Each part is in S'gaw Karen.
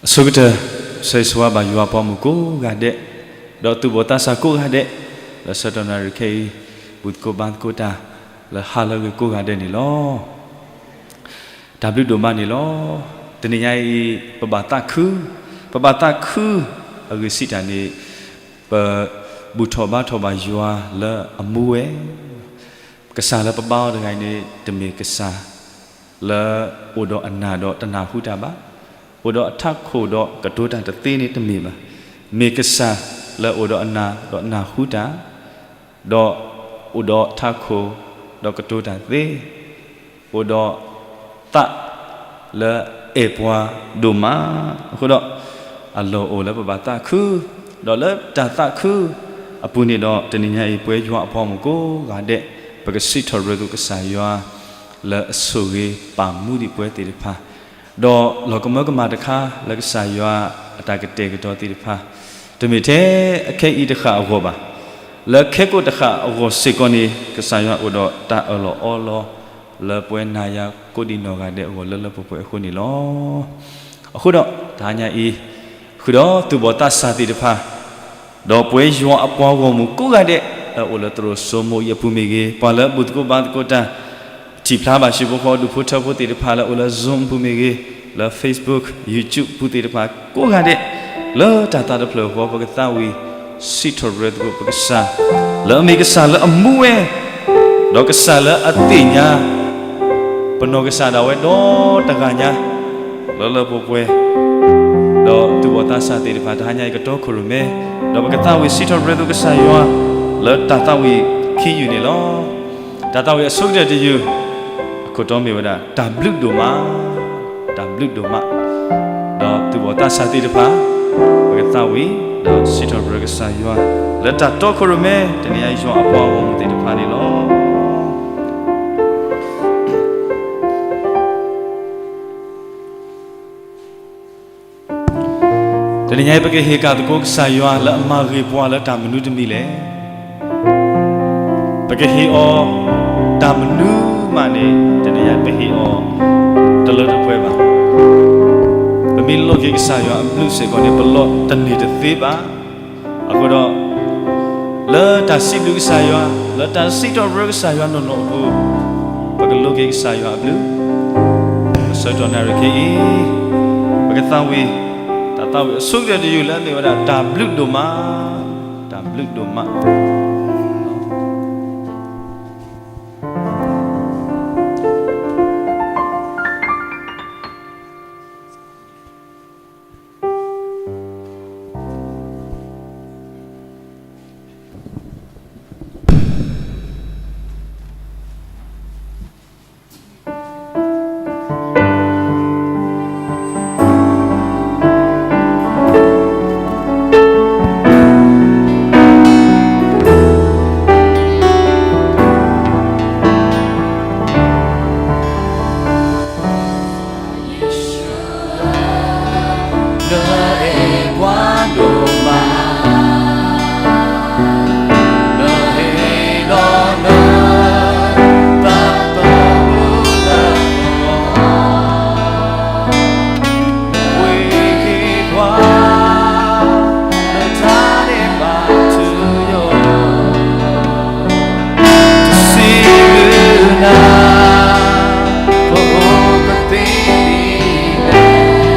အဆိကတၢၢ် ဆၢဂ့ၤဆၢဝါဘၣ်ယွၤအပှၤဂီၢ်မုၢ်ကိးဂၤဒဲး, ဒီးသူၣ်ဘီၣ်သးစၢ်ကိးဂၤဒဲး, လၢဆၢကတီၢ်နၣ်ရံၣ်ခဲအံၤ ဘူၣ်သကိးဘါသကိးတၢ် လၢဟါလၢအဂ့ၤကိးဂၤဒဲးန့ၣ်လီၤ. တၢ်ဘျုးဒိၣ်မးန့ၣ်လီၤ. တနံၤညါအံၤ ပဘၣ်သးခု, ပဘၣ်သးခု အဂ့ၢ်စံးတၢ်န့ၣ် ပဘူၣ်ထီၣ်ဘါထီၣ်ဘၣ်ယွၤလၢအမူဝဲ ကစၢ်လၢပဘါအီၤတဂၤအံၤန့ၣ် တမ့ၢ်ကစၢ်လၢအိၣ်ဒီးအနၢ်ဒီးတနၢ်ဟူတၢ်ဘၣ်, အိၣ်ဒီးအထးခိၣ်ဒီးကတိၤတၢ်တသ့န့ၣ်တမ့ၢ်ဘၣ်. မ့ၢ်ကစၢ်လၢအိၣ်ဒီးအနၢ်ဒီးနၢ်ဟူတၢ်, ဒီးအိၣ်ဒီးထးခိၣ်ဒီးကတိၤတၢ်သ့, အိၣ်ဒီးသးလၢအဲၣ်ပှၤဒိၣ်မး, အဃိဒီး အလီၢ်အိၣ်လၢပဘၣ်သးခု, ဒီးလၢတၢ်သးခုအပူၤန့ၣ်ဒီး တနံၤညါအံၤ ပဝဲယွၤအပှၤဂီၢ်မုၢ်ကိးဂၤဒဲး ပကစံးထီၣ်ပတြၢၤသကိးကစၢ်ယွၤ လၢအဆိၣ်ဂ့ၤပာ်မူဒံးပဝဲသ့ၣ်တဖၣ်, ဒီးလီၤကမၢကမၣ်တခါလၢကစၢ်ယွၤအတၢ်ကတဲာ်ကတီၤသ့ၣ်တဖၣ်, တမ့ၢ်ထဲအခဲအံၤတဃၣ်အဂီၢ်ဘၣ်, လၢခဲကိာ်တဃၣ်အဂီၢ်စ့ၢ်ကီးန့ၣ် ကစၢ်ယွၤအိၣ်ဒီးတၢ်အၢၣ်လီၤအီလီၤ လၢပဝဲနၤယၤကိးဒံးနီၢ်ဂၤဒဲးအဂီၢ်လၢလၢပှဲၤပှဲၤအဃိန့ၣ်လီၤ. အဃိဒီး တဟါညါအံၤ ဃုာ်ဒီးသူၣ်ဘီၣ်သးစၢ်သ့ၣ်တဖၣ် ဒီးပဝဲယွၤအပှၤဂီၢ်မုၢ်ကိးဂၤဒဲး လၢအိၣ်လၢသရိာ်စိမိၤအံၤအပူၤမ့ၢ်ဂ့ၤ, ပှၤလၢဘူၣ်သကိးဘါသကိးတၢ် ထံၣ်ဖျါဘၣ်ဆၢဖိဃီ ဒူၣ်ဖိထၢဖိသ့ၣ်တဖၣ်လၢအိၣ်လၢ Zoom အပူၤမ့ၢ်ဂ့ၤ, လၢ Facebook, YouTube ပူၤသ့ၣ်တဖၣ်ကိးဂၤဒဲး, လၢတၢ်သးတဖျၢၣ်အဃိ ပကသးဝံၣ်စံးထီၣ်ပတြၢၤသကိးပကစၢ် လၢအမ့ၢ်ကစၢ်လၢအမူဝဲ ဒီးကစၢ်လၢအသ့ၣ်ညါ ပနီၢ်ကစၢ်ဒၣ်ဝဲဒီတဂၤညါ လၢလၢပှဲၤပှဲၤ, ဒီးသူၣ်ဘီၣ်သးစၢ်သ့ၣ်တဖၣ် တဟါညါအံၤကတီခိၣ်ရိၣ်မဲ, ဒီးပကသးဝံၣ်စံးထီၣ်ပတြၢၤသကိးကစၢ်ယွၤ လၢတၢ်သးဝံၣ်ခံယုၢ်န့ၣ်လီၤ. တၢ်သးဝံၣ်အဆိကတၢၢ်တယုၢ် အခိၣ်တီမ့ၢ်ဝဲဒၣ် တၢ်ဘျုးဒိၣ်မး, တၢ်ဘျုးဒိၣ်မး, ဒီးသူၣ်ဘီၣ်သးစၢ်သ့ၣ်တဖၣ် ပကသးဝံၣ် ဒီးစံးထီၣ်ပတြၢၤကစၢ်ယွၤ လၢတၢ်တီခိၣ်ရိၣ်မဲ တနံၤညါအံၤ ယွၤအပှၤဂီၢ်မုၢ်သ့ၣ်တဖၣ်န့ၣ်လီၤ. တနံၤညါအံၤ ပကဟ့ၣ်ကၣ်သကိးကစၢ်ယွၤလၢအမၤဂ့ၤပှၤလၢတၢ်မနုၤတမံၤလဲၣ်. ပကဟ့ၣ်အီၤတၢ်မနုၤမးန့ၣ် တနံၤညါအံၤ ပဟ့ၣ်အီၤတလၢတပှဲၤဘၣ်. ပမ့ၢ်လိးက့ၤကစၢ်ယွၤအဘျုးစ့ၢ်ကီးန့ၣ် ပလီၢ်တန့ၢ်တသ့ဘၣ်. အဃိဒီး လၢတၢ်စံးဘျုးကစၢ်ယွၤ, လၢတၢ်စံးထီၣ်ပတြၢၤကစၢ်ယွၤနီၢ်နီၢ်အပူၤ, ပကလိးက့ၤကစၢ်ယွၤအဘျုး လၢဆၢကတီၢ်နၣ်ရံၣ်ခဲအံၤ, ပကသးဝံၣ် တၢ်သးဝံၣ်အဆိကတၢၢ်တယုၢ်လၢအမ့ၢ်ဝဲဒၣ် တၢ်ဘျုးဒိၣ်မး, တၢ်ဘျုးဒိၣ်မး.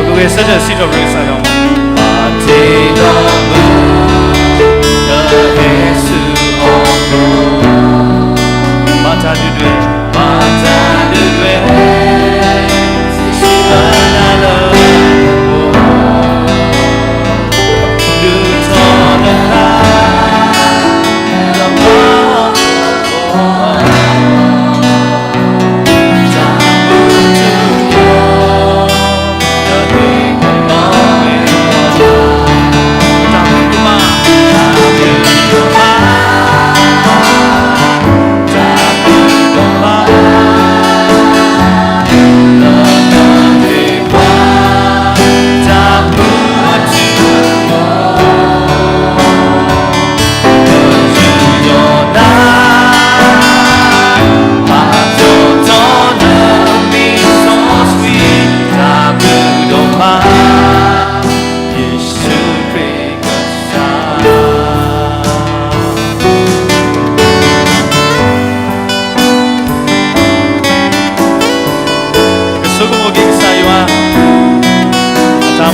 ပကဂဲၤဆၢထၢၣ် စံးထီၣ်ပတြၢၤကစၢ်ယွၤ, မၤတၢ်ဒုၣ်ဒွဲၣ်, မၤတၢ်ဒုၣ်ဒွဲၣ်, စံးဘျုးနၤလၢ ဒုးထီၣ်နခါ တၢ်မူထူယိာ် ဒီးသ့ၣ်နီၣ်ဝဲ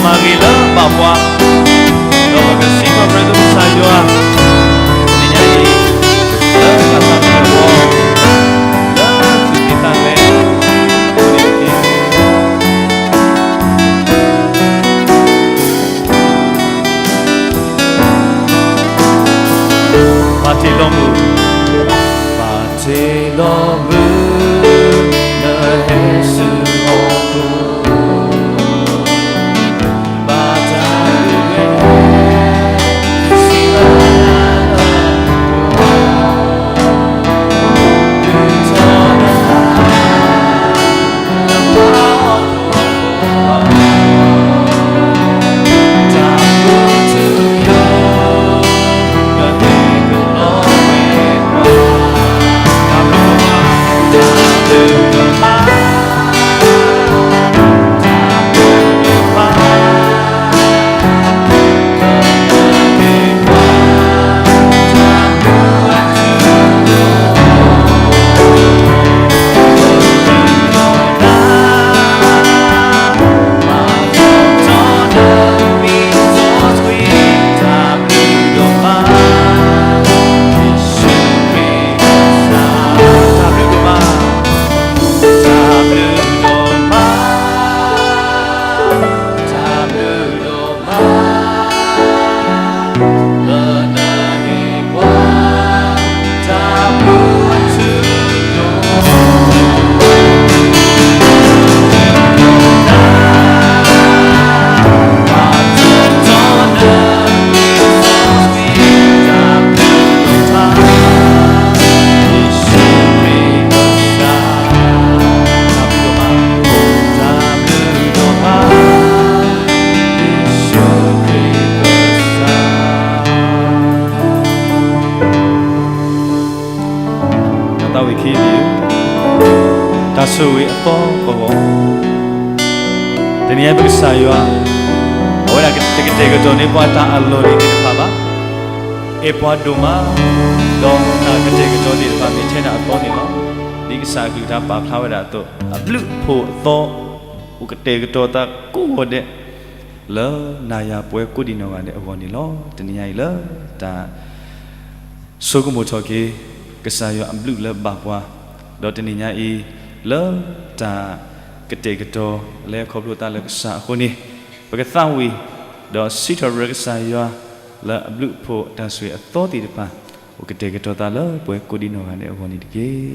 မၤဂ့ၤလၢဘၣ်ပှၤ, ဒီးပကစံးထီၣ်ပတြၢၤကစၢ်ယွၤ, တနံၤညါအံၤ, လၢတၢ်သးခုအဂီၢ်, လၢသူၣ်ကံၢ်သးလဲ, ဘၣ်တ့ၢ်လီၤမုၢ်, ဘၣ်တ့ၢ်လီၤမုၢ်, နဟဲဆူဟီၣ်ခိၣ်, ဘၣ်တၢ်လုၢ်ဝဲ, တၢ်သးဝံၣ်ခံဒံး, တၢ်ဆိၣ်ဂ့ၤအသီအဂီၢ်, တနံၤညါပကစၢ်ယွၤ, အဝဲဒၣ်တကတဲာ်ကတီၤန့ၢ်ပှၤတၢ်အလီၢ်လံၤသ့ၣ်တဖၣ်ဘၣ်, အဲၣ်ပှၤဒိၣ်မး, ဒီးတၢ်ကတဲာ်ကတီၤသ့ၣ်တဖၣ်မ့ၢ်ထဲဒၣ်အသီန့ၣ်လီၤ. ဒ်ကစၢ်အကလုၢ်ကထါပာ်ဖျါဝဲဒၣ်အသိး, အဘျုးအဖှိၣ်အသီ, အိၣ်ကတဲာ်ကတီၤသးကိးဂီၤဒဲး, လၢနၤယၤပဝဲကိးဒံးနီၢ်ဂၤဒဲးအဂီၢ်န့ၣ်လီၤ. တနံၤညါအံၤလၢတၢ် ဆိကမိၣ်ထီၣ်က့ၤ ကစၢ်ယွၤအဘျုးလၢဘၣ်ပှၤ, ဒီးတနံၤညါအံၤ, လၢတၢ်ကတဲာ်ကတီၤလၢခီဖျိသးလၢကစၢ်အဃိန့ၣ်, ပကသးဝံၣ်, ဒီးစံးထီၣ်ပတြၢၤကစၢ်ယွၤ, လၢအဘျုးအဖှိၣ်တၢ်ဆိၣ်ဂ့ၤအသီသ့ၣ်တဖၣ်, အိၣ်ကတဲာ်ကတီၤသးလၢပဝဲကိးဒံးနီၢ်ဂၤဒဲးအဂီၢ်န့ၣ်တက့ၢ်.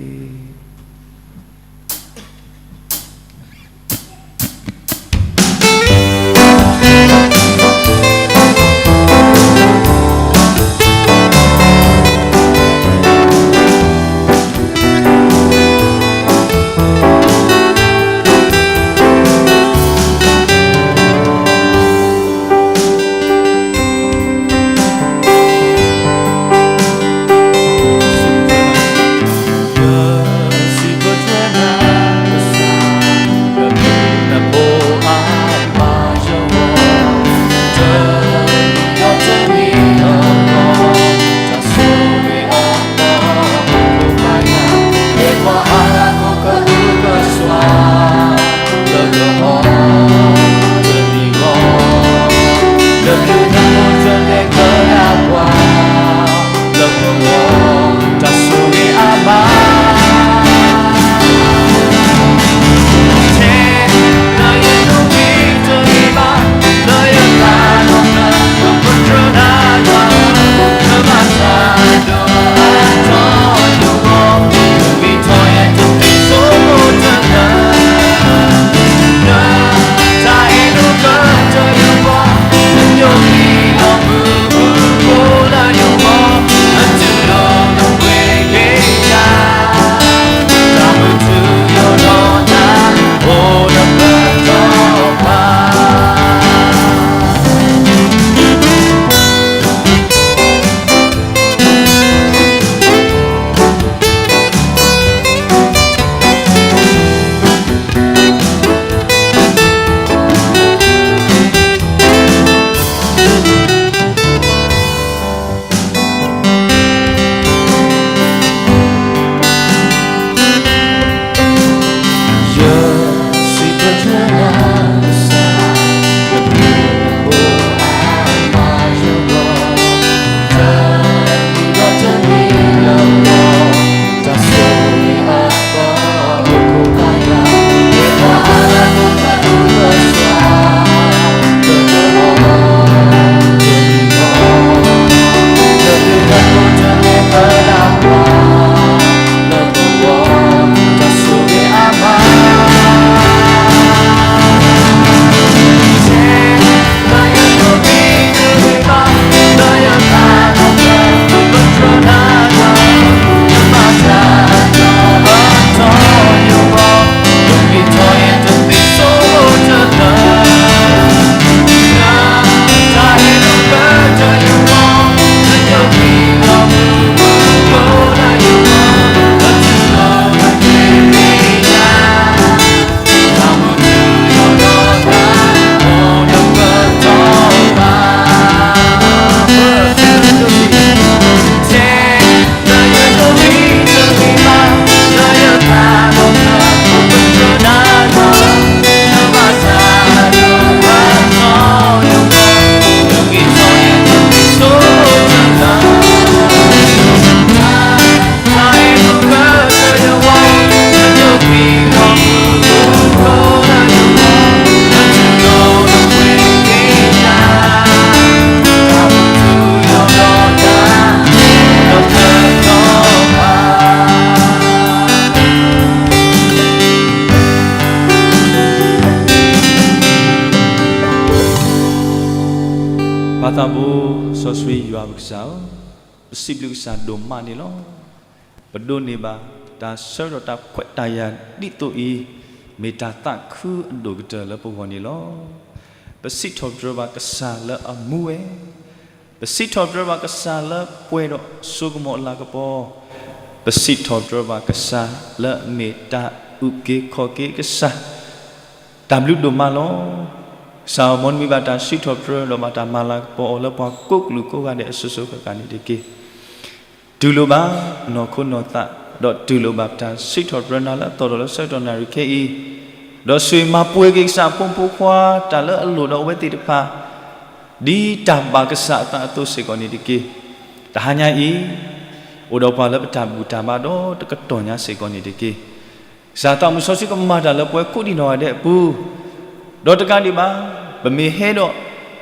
ပၢ်သးဘိစီဆှံယွၤပကစၢ်ဧၢ, ပစံးဘျုးကစၢ်ဒိၣ်မးန့ၣ်လီၤ. ပဒိးန့ၢ်ဘၣ်တၢ်ဆၢကတီၢ်တၢ်ခွဲးတၢ်ယာ်ဒ်သိးအံၤ, မ့ၢ်တၢ်သးခုအဒိၣ်ကတၢၢ်လၢပဂီၢ်န့ၣ်လီၤ. ပစံးထီၣ်ပတြၢၤဘၣ်ကစၢ်လၢအမူဝဲ, ပစံးထီၣ်ပတြၢၤဘၣ်ကစၢ်လၢပှဲၤဒီးစိကမီၤအလၤကပီၤ, ပစံးထီၣ်ပတြၢၤဘၣ်ကစၢ်လၢအမ့ၢ်တၢ်အုၣ်က့ၤခီၣ်က့ၤကစၢ်, တၢ်ဘျုးဒိၣ်မးလီၤ. ကစၢ်အမိၢ်နမံၤဘၣ်တၢ်စံးထီၣ်ပတြၢၤဒီးဘၣ်တၢ်မၤလၤကပီၤအီၤလၢပှၤကိးကလုာ်ကိးဂၤဒဲးအစိၤစိၤဃၣ်ဃၣ်န့ၣ်တက့ၢ်. တူၢ်လိာ်ဘၣ်နီၢ်ခိနီၢ်သး, ဒီးတူၢ်လိာ်ဘၣ်ပတၢ်စံးထီၣ်ပတြၢၤနၤလၢအသီၣ်ဒီးလၢဆၢကတီၢ်နၣ်ရံၣ်ခဲအံၤ, ဒီးဆိၣ်ဂ့ၤမၤပှဲၤက့ၤကစၢ်အဖိမုၣ်ဖိခွါတၢ်လၢအလိၣ်ဒီးအဝဲသ့ၣ်တဖၣ် ဒ်တၢ်ဘၣ်ကစၢ်အသးအသိးစ့ၢ်ကီးန့ၣ်တက့ၢ်. တဟါညါအံၤ, အိၣ်ဒီးပှၤလၢပတၢ်ဘူၣ်တၢ်ဘါဒီးတကတီၢ်ညါစ့ၢ်ကီးန့ၣ်တက့ၢ်. ကစၢ်သးမုၣ်စီဆှံကမၤတၢ်လၢပှၤကိးဒံးနီၢ်ဂၤဒဲးအပူၤ, ဒီးတကးဒံးဘၣ်, ပမ့ၢ်ဟဲဒီး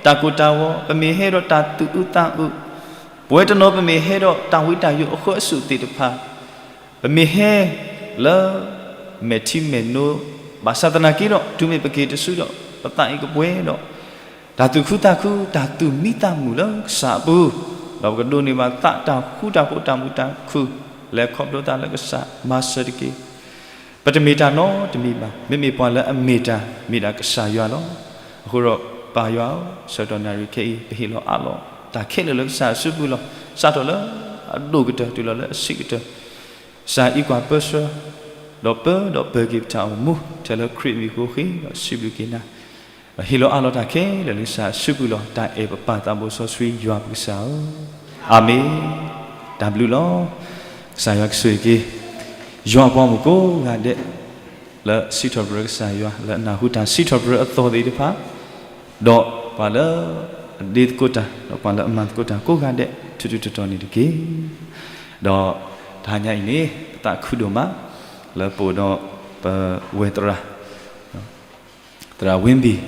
တၢ်ကိၢ်တၢ်ဂီၤ, ပမ့ၢ်ဟဲဒီးတၢ်သူၣ်အုးသးအုး, ပဝဲတနီၤပမ့ၢ်ဟဲဒီးတၢ်ဝံတၢ်ယိးအဃၢအစူၣ်သ့ၣ်တဖၣ်, ပမ့ၢ်ဟဲလၢ မဲာ်ထံမဲာ်နိ, ဘၣ်ဆၣ်သနာ်က့ဒီး တုၤမ့ၢ်ပက့ၤတစုဒီး ပသးအံၤကပှဲၤဒီး တၢ်သူၣ်ခုသးခု တၢ်သူၣ်မံသးမုာ်လၢကစၢ်အပူၤ, ဒီးပကဒိးန့ၢ်ဘၣ်သးတၢ်ဃူတၢ်ဖိးတၢ်မုာ်တၢ်ခုၣ် လဲၤခီဖျိသးလၢကစၢ်မၤစၢၤတက့ၢ်. ပတမ့ၢ်တၢ်နီတမံၤဘၣ်, မ့မ့ၢ်ပှၤလၢအမ့ၢ်တၢ် မ့ၢ်ဒၣ်ကစၢ်ယွၤလီၤ. အဃိဒီးပၢ်ယွၤဧၢ, ဆၢကတီၢ်နၣ်ရံၣ်ခဲအံၤ ပဟ့ၣ်လီၤအးလီၤ တၢ်ခဲလၢာ်လၢကစၢ်အစုပူၤလီၤ. စးထီၣ်လၢအဒိၣ်ကတၢၢ်တုၤလီၤလၢအဆံးကတၢၢ် ကစၢ်အံးကွၢ်ပၢဆှၢ ဒီးပၢဒီးပၢၤက့ၤပတၢ်အိၣ်မူ ထဲလၢခရံာ်အမံၤအဃိ ဃ့ဒီးစံးဘျုးက့ၤနၤ, ဒီးဟ့ၣ်လီၤအးလီၤတၢ်ခဲလၢာ်လၢကစၢ်အစုပူၤလီၤ. တၢ်အဲၣ်ပပၢ်သးဘိစီဆှံယွၤပကစၢ်ဧၢ, အၤမ့ၣ်. တၢ်ဘျုးလီၤ. ကစၢ်ယွၤကဆိၣ်ဂ့ၤက့ၤ ယွၤအပှၤမုၣ်ကိးဂၤဒဲး လၢစံးထီၣ်ပတြၢၤကစၢ်ယွၤ လၢအနၢ်ဟူတၢ်စံးထီၣ်ပတြၢၤအသီၣ်သ့ၣ်တဖၣ်, ဒီးပှၤလၢအဒ့သကိးတၢ် ဒီးပှၤလၢအမၤသကိးတၢ်ကိးဂၤဒဲး ထူးထူးတီၤတီၤန့ၣ်တက့ၢ်. ဒီးတဟါညါအံၤန့ၣ် ပသးခုဒိၣ်မး လၢပအိၣ်ဒီးပဝဲၢ်သရၣ် သရၣ်ဝ့ဘံၣ်,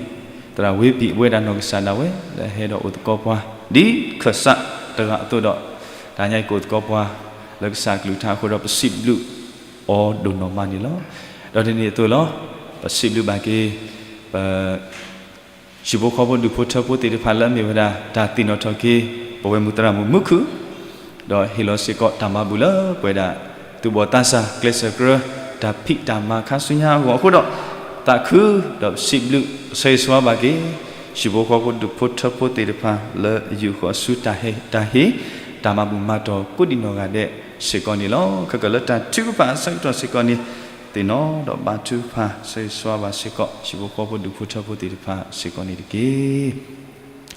သရၣ်ဝ့ဘံၣ် အဝဲဒၣ်နီၢ်ကစၢ်ဒၣ်ဝဲ လၢအဟဲဒီးအိၣ်သကိးပှၤ ဒ်ခၢၣ်စးတဂၤအသိးဒီး တဟါညါအံၤကအိၣ်သကိးပှၤ လၢကစၢ်အကလုၢ်ကထါအဃိဒီး ပစံးဘျုးအီၤဒိၣ်နီၢ်မးန့ၣ်လီၤ. ဒီးဒ်န့ၣ်အသိးလီၤ. ပစံးဘျုးဘၣ်က့ၤ ပ ဟံၣ်ဖိဃီဖိဒူၣ်ဖိထၢဖိသ့ၣ်တဖၣ်လၢအမ့ၢ်ဝဲဒၣ် တၢ်သ့ၣ်နီၣ်ထီၣ်က့ၤ ပဝဲၢ်မုၣ်သရၣ်မုၣ်မူခုၣ်, ဒီးဟ့ၣ်လီၤစ့ၢ်ကီးတၢ်မၤဘူၣ်လၢပဝဲဒၣ် သူၣ်ဘီၣ်သးစၢ် ကျဲးစၢးကြၢး တၢ်ဖံးတၢ်မၤခါဆူညါအဂီၢ်အဃိဒီး သးခု ဒီးစံးဘျုး ဆၢဂ့ၤဆၢဝါဘၣ်က့ၤ ဟံၣ်ဖိဃီဖိဒူၣ်ဖိထၢဖိသ့ၣ်တဖၣ်လၢအယူာ်ဃီၤဆူတၢ်ဟ့ၣ် တၢ်ဟ့ၣ် တၢ်မၤဘူၣ်မၤတီၢ်ကိးဒံးနီၢ်ဂၤဒဲးစ့ၢ်ကီးန့ၣ်လီၤ. ခဲကၢၣ်လၢတၢ်ထုကဖၣ်အဆၢကတီၢ်စ့ၢ်ကီးန့ၣ် သ့ၣ်နီၣ်ဒီးဘါထုကဖၣ် ဆၢဂ့ၤဆၢဝါဘၣ်စ့ၢ်ကီး ဟံၣ်ဖိဃီဖိဒူၣ်ဖိထၢဖိသ့ၣ်တဖၣ်စ့ၢ်ကီးန့ၣ်တက့ၢ်.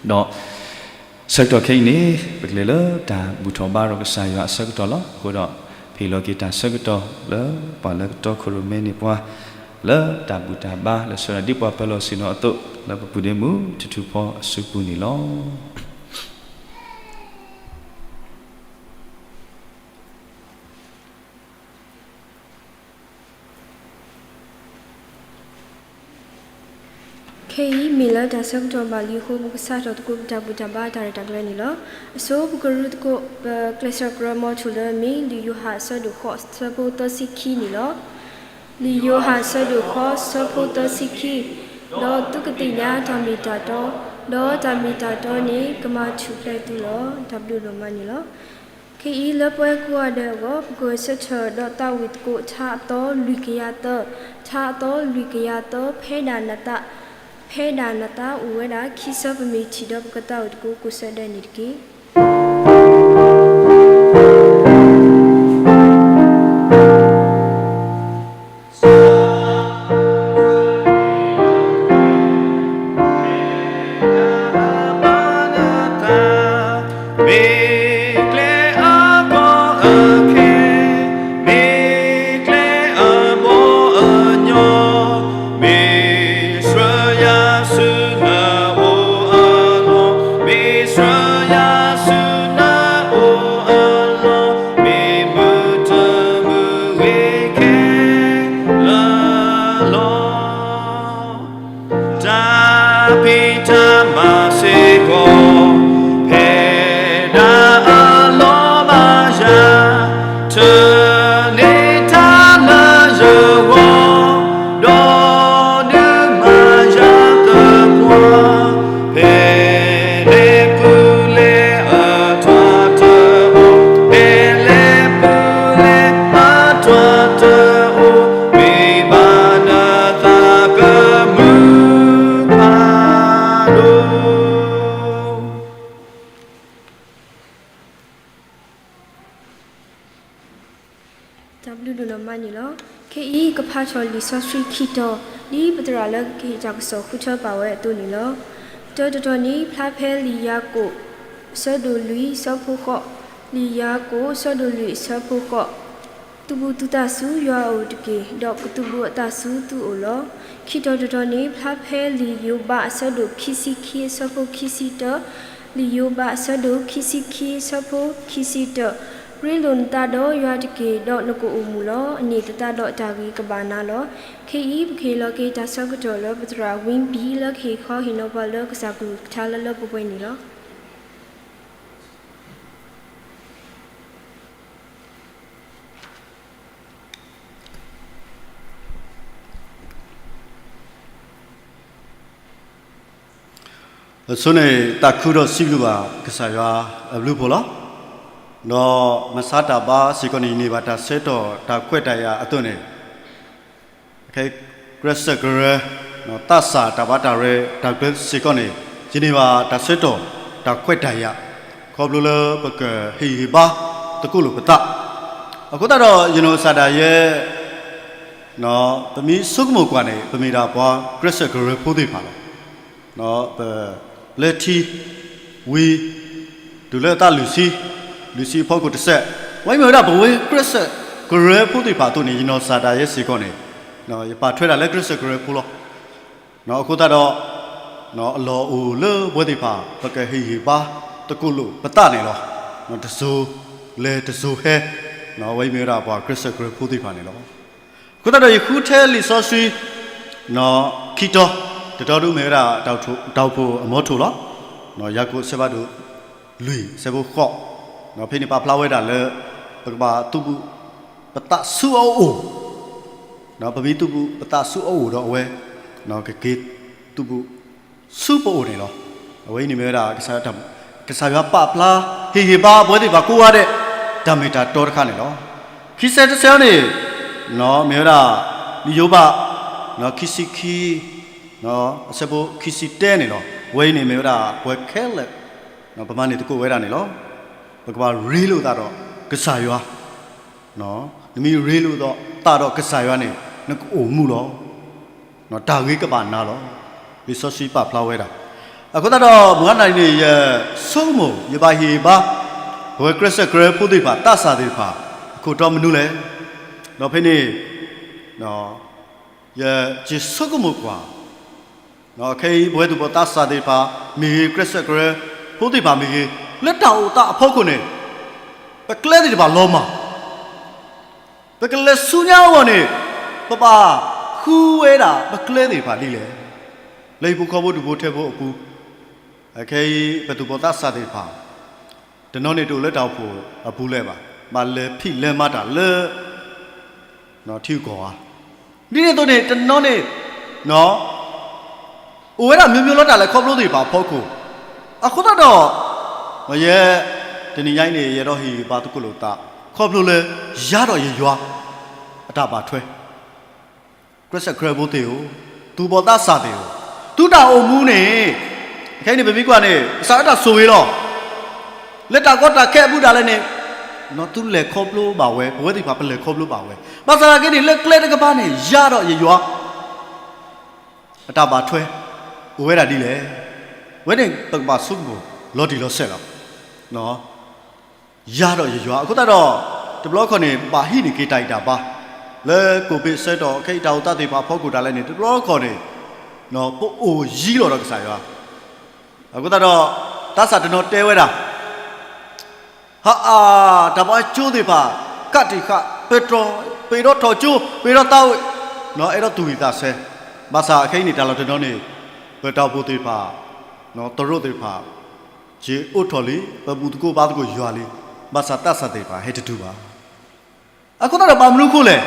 ဒီး ဆၢကတီၢ်ခဲအံၤန့ၣ် ပကလဲၤလၢတၢ်ဘူၣ်ထီၣ်ဘါထီၣ်ကစၢ်ယွၤအဆၢကတီၢ်လီၤ. အဃိဒီး ပဟ့ၣ်လီၤက့ၤတၢ်ဆၢကတီၢ်လၢ ပှၤလၢကတီခိၣ်ရိၣ်မဲန့ၢ်ပှၤ လၢတၢ်ဘူၣ်တၢ်ဘါလၢဆၢဒၣ်ဒ်ပှၤပၢၤလီၢ်ဆ့ၣ်နီၤအသိး လၢပပူၤဒ့မုၣ်ထူထူဖီအစုပူၤန့ၣ်လီၤ. ခဲအံၤမ့ၢ်လၢတၢ်ဆၢကတီၢ်ဘၣ်လံအဃိ ပကစးထီၣ်သကိးပတၢ်ဘူၣ်တၢ်ဘါတၢ်ရဲၣ်တၢ်ကျဲၤန့ၣ်လီၤ. အဆိပကရူသကိး ပကျဲးစၢးကြၢးမီၤထူၣ်လၢမံၤ လံာ်ယိၤဟၣ်အဆၢဒိၣ်ဃိး ဆၢဖိသၢဆံခံန့ၣ်လီၤ. လံာ်ယိၤဟၣ်အဆၢဒိၣ်ဃိး ဆၢဖိသၢဆံခံ, ဒီးသုကသ့ၣ်ညါတၢ်မ့ၢ်တၢ်တီ, ဒီးတၢ်မ့ၢ်တၢ်တီန့ၣ် ကမၤထူၣ်ဖျဲးသုလီၤ. တၢ်ဘျုးဒိၣ်မးန့ၣ်လီၤ. ခဲအံၤလၢပဝဲကိးဂၤဒဲးအဂီၢ် ပကဂဲၤဆၢထၢၣ်ဒီးသးဝံၣ်သကိး ထါအသီလွံၢ်ကယၤသၢ, ထါအသီလွံၢ်ကယၤသၢ ဖဲဒၣ်နသး, ဖဲဒၣ်နသးအိၣ်ဝဲဒၣ်ခံဆၢ ပမ့ၢ်ထံၣ်ဒီးပကသးဝံၣ်သကိးကိးဆၢဒဲးန့ၣ်တက့ၢ်.တၢ်ဖံးတၢ်မၤစ့ၢ်ကီး ဖဲဒၣ်အလီၢ်မၤယၤ, ထုးန့ၢ်တၢ်လၢယဂီၢ်, ဒီးဒုးမၤယၤသပှၢ်, ဖဲန့ၣ် န့ၣ်လီၤ. ခဲအံၤကဖးထီၣ်လံာ်စီဆှံခံတီၤ ဒ်ပသရၣ်လၢကဟ့ၣ်တၢ်ကစီၣ်ဃုထၢပာ်ဝဲအသိးန့ၣ်လီၤ. တၢတတီၤန့ၣ် ဖျါဖဲလံာ်ယၤကိာ် အဆၢဒိၣ်လွံၢ် အဆၢဖိဃိး, လံာ်ယၤကိာ် အဆၢဒိၣ်လွံၢ် အဆၢဖိဃိး, သုးဘူးသုသးဆူယွၤအအိၣ်တက့ၢ်, ဒီးကသုးဘူးအသးဆူသုအိၣ်လီၤ. ခံတီၤတတီၤန့ၣ် ဖျါဖဲလံာ်ယိၤဘး အဆၢဒိၣ်ခံဆံခံ အဆၢဖိခံဆံတၢ, လံာ်ယိၤဘး အဆၢဒိၣ်ခံဆံခံ အဆၢဖိခံဆံတၢ, ရ့လိာ်နသးဒီးယွၤတက့ၢ်, ဒီးနကအိၣ်မူလီၤ. အန့ၣ်သတးဒီးတၢ်ဂ့ၤကဘၣ်နၤလီၤ. ခဲအံၤ ပကဟ့ၣ်လီၤက့ၤတၢ်ဆၢကတီၢ်လၢပသရၣ် Win Pyi လၢကဟ့ၣ်ခီဟ့ၣ်နီၤပှၤလၢကစၢ်ကလုၢ်ကထါလၢလၢပှဲၤပှဲၤန့ၣ်လီၤ. အဆိန့ၣ် တၢ်ခုဒီးစံးဘျုးဘၣ်ကစၢ်ယွၤအဘျုးအဖှိၣ်လီၤ. ဒီးမဆါတၢ်ဘါစ့ၢ်ကီးန့ၣ် ယန့ၢ်ဘၣ်တၢ်ဆၢကတီၢ်တၢ်ခွဲးတၢ်ယာ်အသိးန့ၣ် ကရၢစၢၣ်ကရၢ သးစၢ်တၢ်ဘါတၢ်ရဲၣ်တၢ်ကျဲၤစ့ၢ်ကီးန့ၣ် ယန့ၢ်ဘၣ်တၢ်ဆၢကတီၢ်တၢ်ခွဲးတၢ်ယာ် ခီဖျိလၢပကဟ့ၣ်ဂံၢ်ဟ့ၣ်ဘါသကိးလိာ်ပသး, အဃိသတးဒီး ယနီၢ်ကစၢ်ဒၣ်ယဲ ပမ့ၢ်ဆိကမိၣ်ကွၢ်န့ၣ် ပမ့ၢ်ဒၣ်ပှၤကရၢစၢၣ်ကရၢဖိသ့ၣ်တဖၣ်လီၤ. ပလဲၤထံ ဝံၤ တုၤလၢအသးလွံၢ်ဆံ, လွံၢ်ဆံအဖီခိၣ်တစဲး, ဝဲမ့ၢ်ဝဲဒၣ်ပဝဲကရၢစၢၣ်ကရၢဖိသ့ၣ်တဖၣ်အသိးန့ၣ် ယနီၢ်ကစၢ်ဒၣ်ယဲစ့ၢ်ကီးန့ၣ် ယပာ်ထွဲဒၣ်လၢကရၢစၢၣ်ကရၢဖိလီၤ. အဃိသတးဒီး အလီၢ်အိၣ်လၢပဝဲသ့ၣ်တဖၣ် ပကဟ့ၣ်ဂံၢ်ဟ့ၣ်ဘါသကိးလိာ်ပသးန့ၣ်လီၤ. တစိၤလဲၤတစိၤဟဲ, ဝဲမ့ၢ်ဝဲဒၣ်ပှၤကရၢစၢၣ်ကရၢဖိသ့ၣ်တဖၣ်န့ၣ်လီၤ. အဃိသတးဒီးယဃုထၢလံာ်စီဆှံ ခံတီၤ, တတီၤဒၣ်မ့ၢ်ဝဲဒၣ် တၢ်အိၣ်ဖှိၣ်အမီထိၣ်လီၤ. ယၤကိာ်အဆၢဖးဒိၣ်လွံၢ် အဆၢဖိဃိး, ဖဲန့ၣ်ပာ်ဖျါဝဲဒၣ်လၢ ပကဘၣ်သုးဘူးပသးဆူအအိၣ်, ပမ့ၢ်သုးဘူးပသးဆူအအိၣ်ဒီးအဝဲ ကက့ၤသုးဘူးဆူပအိၣ်န့ၣ်လီၤ. အဝဲအံၤန့ၣ်မ့ၢ်ဝဲဒၣ် ကစၢ်ယွၤပာ်ဖျါ ဟ့ၣ်ဂံၢ်ဟ့ၣ်ဘါပဝဲသ့ၣ်တဖၣ်ကိးဂၤဒဲး တၢ်မ့ၢ်တၢ်တီတခါန့ၣ်လီၤ. ခံဆဲတဆဲန့ၣ် မ့ၢ်ဝဲဒၣ် လံာ်ယိၤဘး ခံဆံခံ အဆၢဖိခံဆံတၢန့ၣ်လီၤ. အဝဲအံၤန့ၣ်မ့ၢ်ဝဲဒၣ် ပဝဲခဲလၢာ် ပမၤန့ၢ်သကိးဝဲဒၣ်န့ၣ်လီၤ. ပကဘၣ်ရ့လိာ်သးဒီးကစၢ်ယွၤ, နမ့ၢ်ရ့လိာ်သးဒီးကစၢ်ယွၤန့ၣ် နကအိၣ်မူလီၤ. တၢ်ဂ့ၤကဘၣ်နၤလီၤ. လံာ်စီဆှံပာ်ဖျါဝဲဒၣ်. အဃိသတးဒီး မုၢ်ဂၤနၤအံၤန့ၣ် ယဆိကမိၣ် ယဘၣ်ဟ့ၣ်ဂံၢ်ဟ့ၣ်ဘါ ပဝဲကရၢစၢၣ်ကရၢဖိသ့ၣ်တဖၣ် သးစၢ်သ့ၣ်တဖၣ် အခိၣ်တီမနုၤလဲၣ်. ဒီးဖဲန့ၣ် ယဆိကမိၣ်ကွၢ် ခဲအံၤ ပဝဲသူၣ်ဘီၣ်သးစၢ်သ့ၣ်တဖၣ်မ့ၢ်ဂ့ၤ, ကရၢစၢၣ်ကရၢဖိသ့ၣ်တဖၣ်မ့ၢ်ဂ့ၤ, လၢတၢ်အိၣ်သးအဖီခိၣ်န့ၣ် ပကျဲသ့ၣ်တဖၣ်လီၤမၢ်, ပကလဲၤဆူညါအဂီၢ်န့ၣ် ပဘၣ်ဃုဝဲဒၣ်ပကျဲသ့ၣ်တဖၣ်ဒ်လဲၣ်. လၢဟံၣ်ဖိဃီဖိဒူၣ်ဖိထၢဖိအပူၤ, ခဲအံၤ ပသူၣ်ဘီၣ်သးစၢ်သ့ၣ်တဖၣ် တနီၤန့ၣ်တအိၣ်လၢတၢ်အိၣ်ဖှိၣ်အပူၤလၢၤဘၣ်, ဘၣ်လဲၤဖံးလဲၤမၤတၢ်လၢ ထံဂုၤကီၢ်ဂၤ, ဒ်န့ၣ်အသိးန့ၣ် တနီၤန့ၣ် အိၣ်ဝဲဒၣ် မျိုးမျိုး လၢတၢ်လဲၤခီဖျိသ့ၣ်တဖၣ်အဖီခိၣ်, အဃိသတးဒီး ယဲ တနံၤညါအံၤန့ၣ် ယအဲၣ်ဒိးဟ့ၣ်ဂံၢ်ဟ့ၣ်ဘါသကိးလိာ်သး ခီဖျိလၢ ယၤဒီးယယွၤ အတၢ်ဘၣ်ထွဲ ကရၢစၢၣ်ကရၢဖိသ့ၣ်ဧၢ, သူၣ်ဘီၣ်သးစၢ်သ့ၣ်ဧၢ, သုတၢ်အိၣ်မူန့ၣ် ခဲအံၤန့ၣ် ပမ့ၢ်ကွၢ်န့ၣ် ကစၢ်အတၢ်ဆိၣ်ဂ့ၤလီၤ. လၢတၢ်ကီတၢ်ခဲအပူၤဒၣ်လဲာ်န့ၣ် သုလဲၤခီဖျိဘၣ်ဝဲ, ပဝဲသ့ၣ်တဖၣ်ပလဲၤခီဖျိဘၣ်ဝဲ, ဘၣ်ဆၣ်သနာ်က့န့ၣ် လၢကျဲတကပၤန့ၣ် ယၤဒီးယယွၤ အတၢ်ဘၣ်ထွဲ အိၣ်ဝဲဒၣ်ဒ်လဲၣ်. အဝဲန့ၣ် ပကဘၣ်ဆိကမိၣ်လီၤတံၢ်လီၤဆဲးလီၤ. ယၤဒီးယယွၤ အဃိသတးဒီး တဘျီခီန့ၣ် ဘၣ်ဟံးန့ၢ်က့ၤတၢ်ဂံၢ်တၢ်ဘါ လၢကိးဘ့ၣ်ဆၢကတီၢ် ခဲအံၤတၢ်အိၣ်သးသ့ၣ်တဖၣ်အဖီခိၣ်ဒၣ်လဲာ်န့ၣ် တဘျီခီန့ၣ် ပအိၣ်ယံၤလီၤဒီးကစၢ်ယွၤ, အဃိသတးဒီး သးစၢ်တနီၤတဲဝဲဒၣ် ဟါအါ တၢ်ဘါကၠိသ့ၣ်တဖၣ် ကးတံာ်ဃာ် ပတြီ ပအဲၣ်ဒိးထီၣ်ကၠိ ပအဲၣ်ဒိးသးဝံၣ် အဲၣ်ဒိးသူၣ်ဝံၣ်သးဆၢ, ဘၣ်ဆၣ်ခဲအံၤန့ၣ် တၢ်လီၢ်တနီၤန့ၣ် ပတၢ်အိၣ်ဖှိၣ်သ့ၣ်တဖၣ် သရိာ်သ့ၣ်တဖၣ် က့ၤအိးထီၣ်လံ, ပဘူၣ်သကိးဘါသကိးယွၤလံ, ဘၣ်ဆၣ်သးစၢ်သ့ၣ်တဖၣ်ဟဲတတုၤဘၣ်. အဃိသတးဒီးဘၣ်မနုၤအဃိလဲၣ်,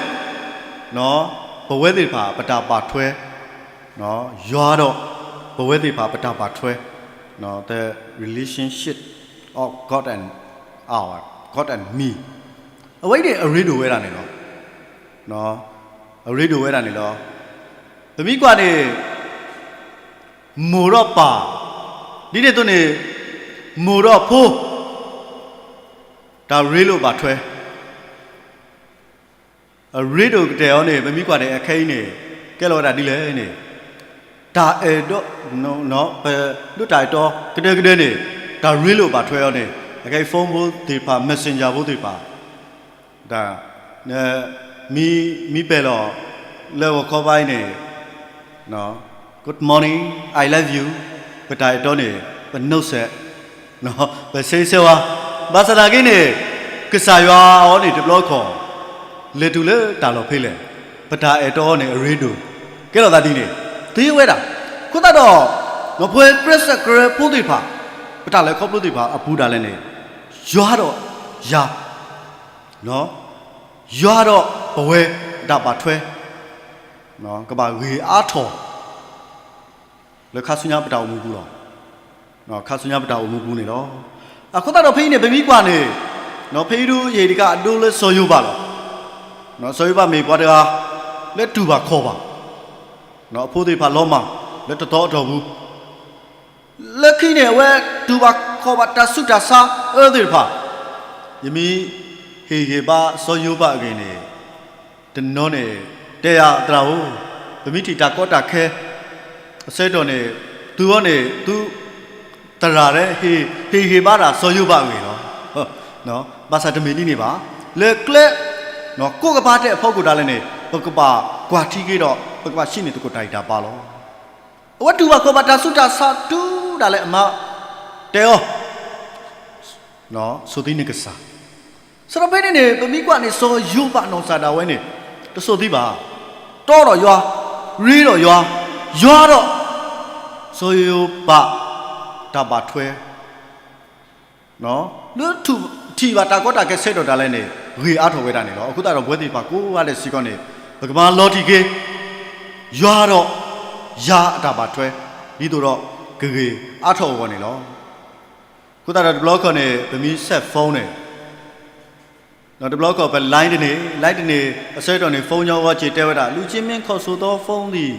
ပဝဲသ့ၣ်တဖၣ်ပတၢ်ဘၣ်ထွဲ ယွၤဒီး ပဝဲသ့ၣ်တဖၣ်ပတၢ်ဘၣ်ထွဲ the relationship of God and our, God and me အဝဲအံၤန့ၣ် အရ့ဒိၣ်ဝဲဒၣ်န့ၣ်လီၤ. အရ့ဒိၣ်ဝဲဒၣ်န့ၣ်လီၤ. ပမ့ၢ်ကွၢ်န့ၣ် မိၢ်ဒီးပၢ်, ဒ်န့ၣ်အသိးန့ၣ် မိၢ်ဒီးဖိ, တၢ်ရ့လိာ်ဘၣ်ထွဲ အရ့ဒိၣ်ကတၢၢ်အီၤန့ၣ် ပမ့ၢ်ကွၢ်န့ၣ် အခဲအံၤန့ၣ် ကဲလီၤဝဲဒၣ်ဒ်လဲၣ်န့ၣ်, တၢ်အဲၣ်ဒိး, ပဒိးတၢ်အဲၣ်တီကဒၢကဒၢန့ၣ် တၢ်ရ့လိာ်ဘၣ်ထွဲအီၤန့ၣ် အခဲအံၤ phone ဖိသ့ၣ်တဖၣ် messenger ဖိသ့ၣ်တဖၣ် တၢ် မ့ၢ်ပဲာ်လီၤ လၢဂီၤခီဘါအံၤန့ၣ် Good morning, I love you, ပတၢ်အဲၣ်တီန့ၣ် ပနီၢ်စဲး ပဆၢဂ့ၤဆၢဝါ, ဘၣ်ဆၣ်သနာ်က့န့ၣ် ကစၢ်ယွၤအီၤန့ၣ် တဘျီခီၣ် လဲၤတုၤလၢတၢ်လီၢ်ဖဲလဲၣ်, ပတၢ်အဲၣ်တီအီၤန့ၣ် အရ့ဒိၣ် ကဲထီၣ်သးဒ်န့ၣ် သ့ဝဲဒၣ်. အဃိသတးဒီး ပဝဲကျဲးစၢးကရၢဖိသ့ၣ်တဖၣ် ပတၢ်လဲၤခီဖျိသ့ၣ်တဖၣ်အပူၤဒၣ်လဲာ်န့ၣ် ယွၤဒီးယၤ ယွၤဒီးပဝဲအတၢ်ဘၣ်ထွဲ ကဘၣ်ဂ့ၤအါထီၣ် လၢခါဆူညါပတၢ်အိၣ်မူပူၤလီၤ. ခါဆူညါပတၢ်အိၣ်မူပူၤန့ၣ်လီၤ. အဃိသတးဒီးဖဲအံၤန့ၣ် ပမ့ၢ်ကွၢ်န့ၣ် ဖဲအံၤဒုးယဟ့ၣ်တခါအဒိလၢစီၤယိၤဘးလီၤ. စီၤယိၤဘးမ့ၢ်ပှၤတဂၤ လၢတူၢ်ဘၣ်ခီၣ်ဘၣ် အဖိသ့ၣ်တဖၣ်လီၤမၢ် လၢတသီအတီၢ်ပူၤ လၢခံန့ၣ် အဝဲတူၢ်ဘၣ်ခီၣ်ဘၣ်တၢ်ဆူးတၢ်ဆါအၢသ့ၣ်တဖၣ်, ယမ့ၢ်ဟ့ၣ်ဂံၢ်ဘါစီၤယိၤဘးအဂ့ၢ်န့ၣ် တနီၤန့ၣ် တဲယၤသရၣ်ဧၢ, ပမ့ၢ်ထံၣ်တၢ်ကီတၢ်ခဲ အဆၢကတီၢ်န့ၣ် သုဝဲန့ၣ် သုသရၣ်လၢ ဟ့ၣ်ဂံၢ်ဘါတၢ်စီၤယိၤဘးအဂ့ၢ်လီၤ. ဘၣ်ဆၣ်တမ့ၢ်ဒ်န့ၣ်ဘၣ်. လၢကျဲ ကိးကပၤတဲာ်အဖီခိၣ်ဒၣ်လဲာ်န့ၣ် ပကဘၣ်ကွၢ်ထံက့ၤဒီး ပကဘၣ်ဆံးန့ၢ်သကိးတၢ်ဂံၢ်တၢ်ဘါလီၤ. အဝဲတူၢ်ဘၣ်ခီၣ်ဘၣ်တၢ်ဆူးတၢ်ဆါတုၤဒၣ်လဲာ်အမါတဲအီၤ ဆိၣ်သံန့ၢ်ကစၢ်. စးထီၣ်ဖဲန့ၣ်န့ၣ် ပမ့ၢ်ကွၢ်န့ၣ် စီၤယိၤဘးနီၢ်ကစၢ်ဒၣ်ဝဲန့ၣ် တဆိၣ်သံဘၣ်. တီဒီးယွၤ, ရ့ဒီးယွၤ, ယွၤဒီး စီၤယိၤဘး တၢ်ဘၣ်ထွဲ လၢထူၣ်ထံၣ်ဘၣ်တၢ်ကီတၢ်ခဲဆၢကတီၢ်ဒၣ်လဲာ်န့ၣ် ဂ့ၤအါထီၣ်ဝဲဒၣ်န့ၣ်လီၤ. အဃိသတးဒီး ပဝဲသ့ၣ်တဖၣ်ကိးဂၤဒဲးစ့ၢ်ကီးန့ၣ် ပကမၤလီၤတံၢ်က့ၤ ယွၤဒီးယၤအတၢ်ဘၣ်ထွဲ ဒ်သိးဒီးကဂ့ၤအါထီၣ်အဂီၢ်န့ၣ်လီၤ. အဃိသတးဒီးတဘျီခီၣ်န့ၣ် ပမ့ၢ် set phone န့ၣ် ဒီးတဘျီခီၣ်ပ line တန့ၢ်, line တန့ၢ် အဆၢကတီၢ်န့ၣ် phone ညီဝဲက့ၤတဲဝဲဒၣ် လူကြီးမင်းခေါ်ဆိုသောဖုန်းသည်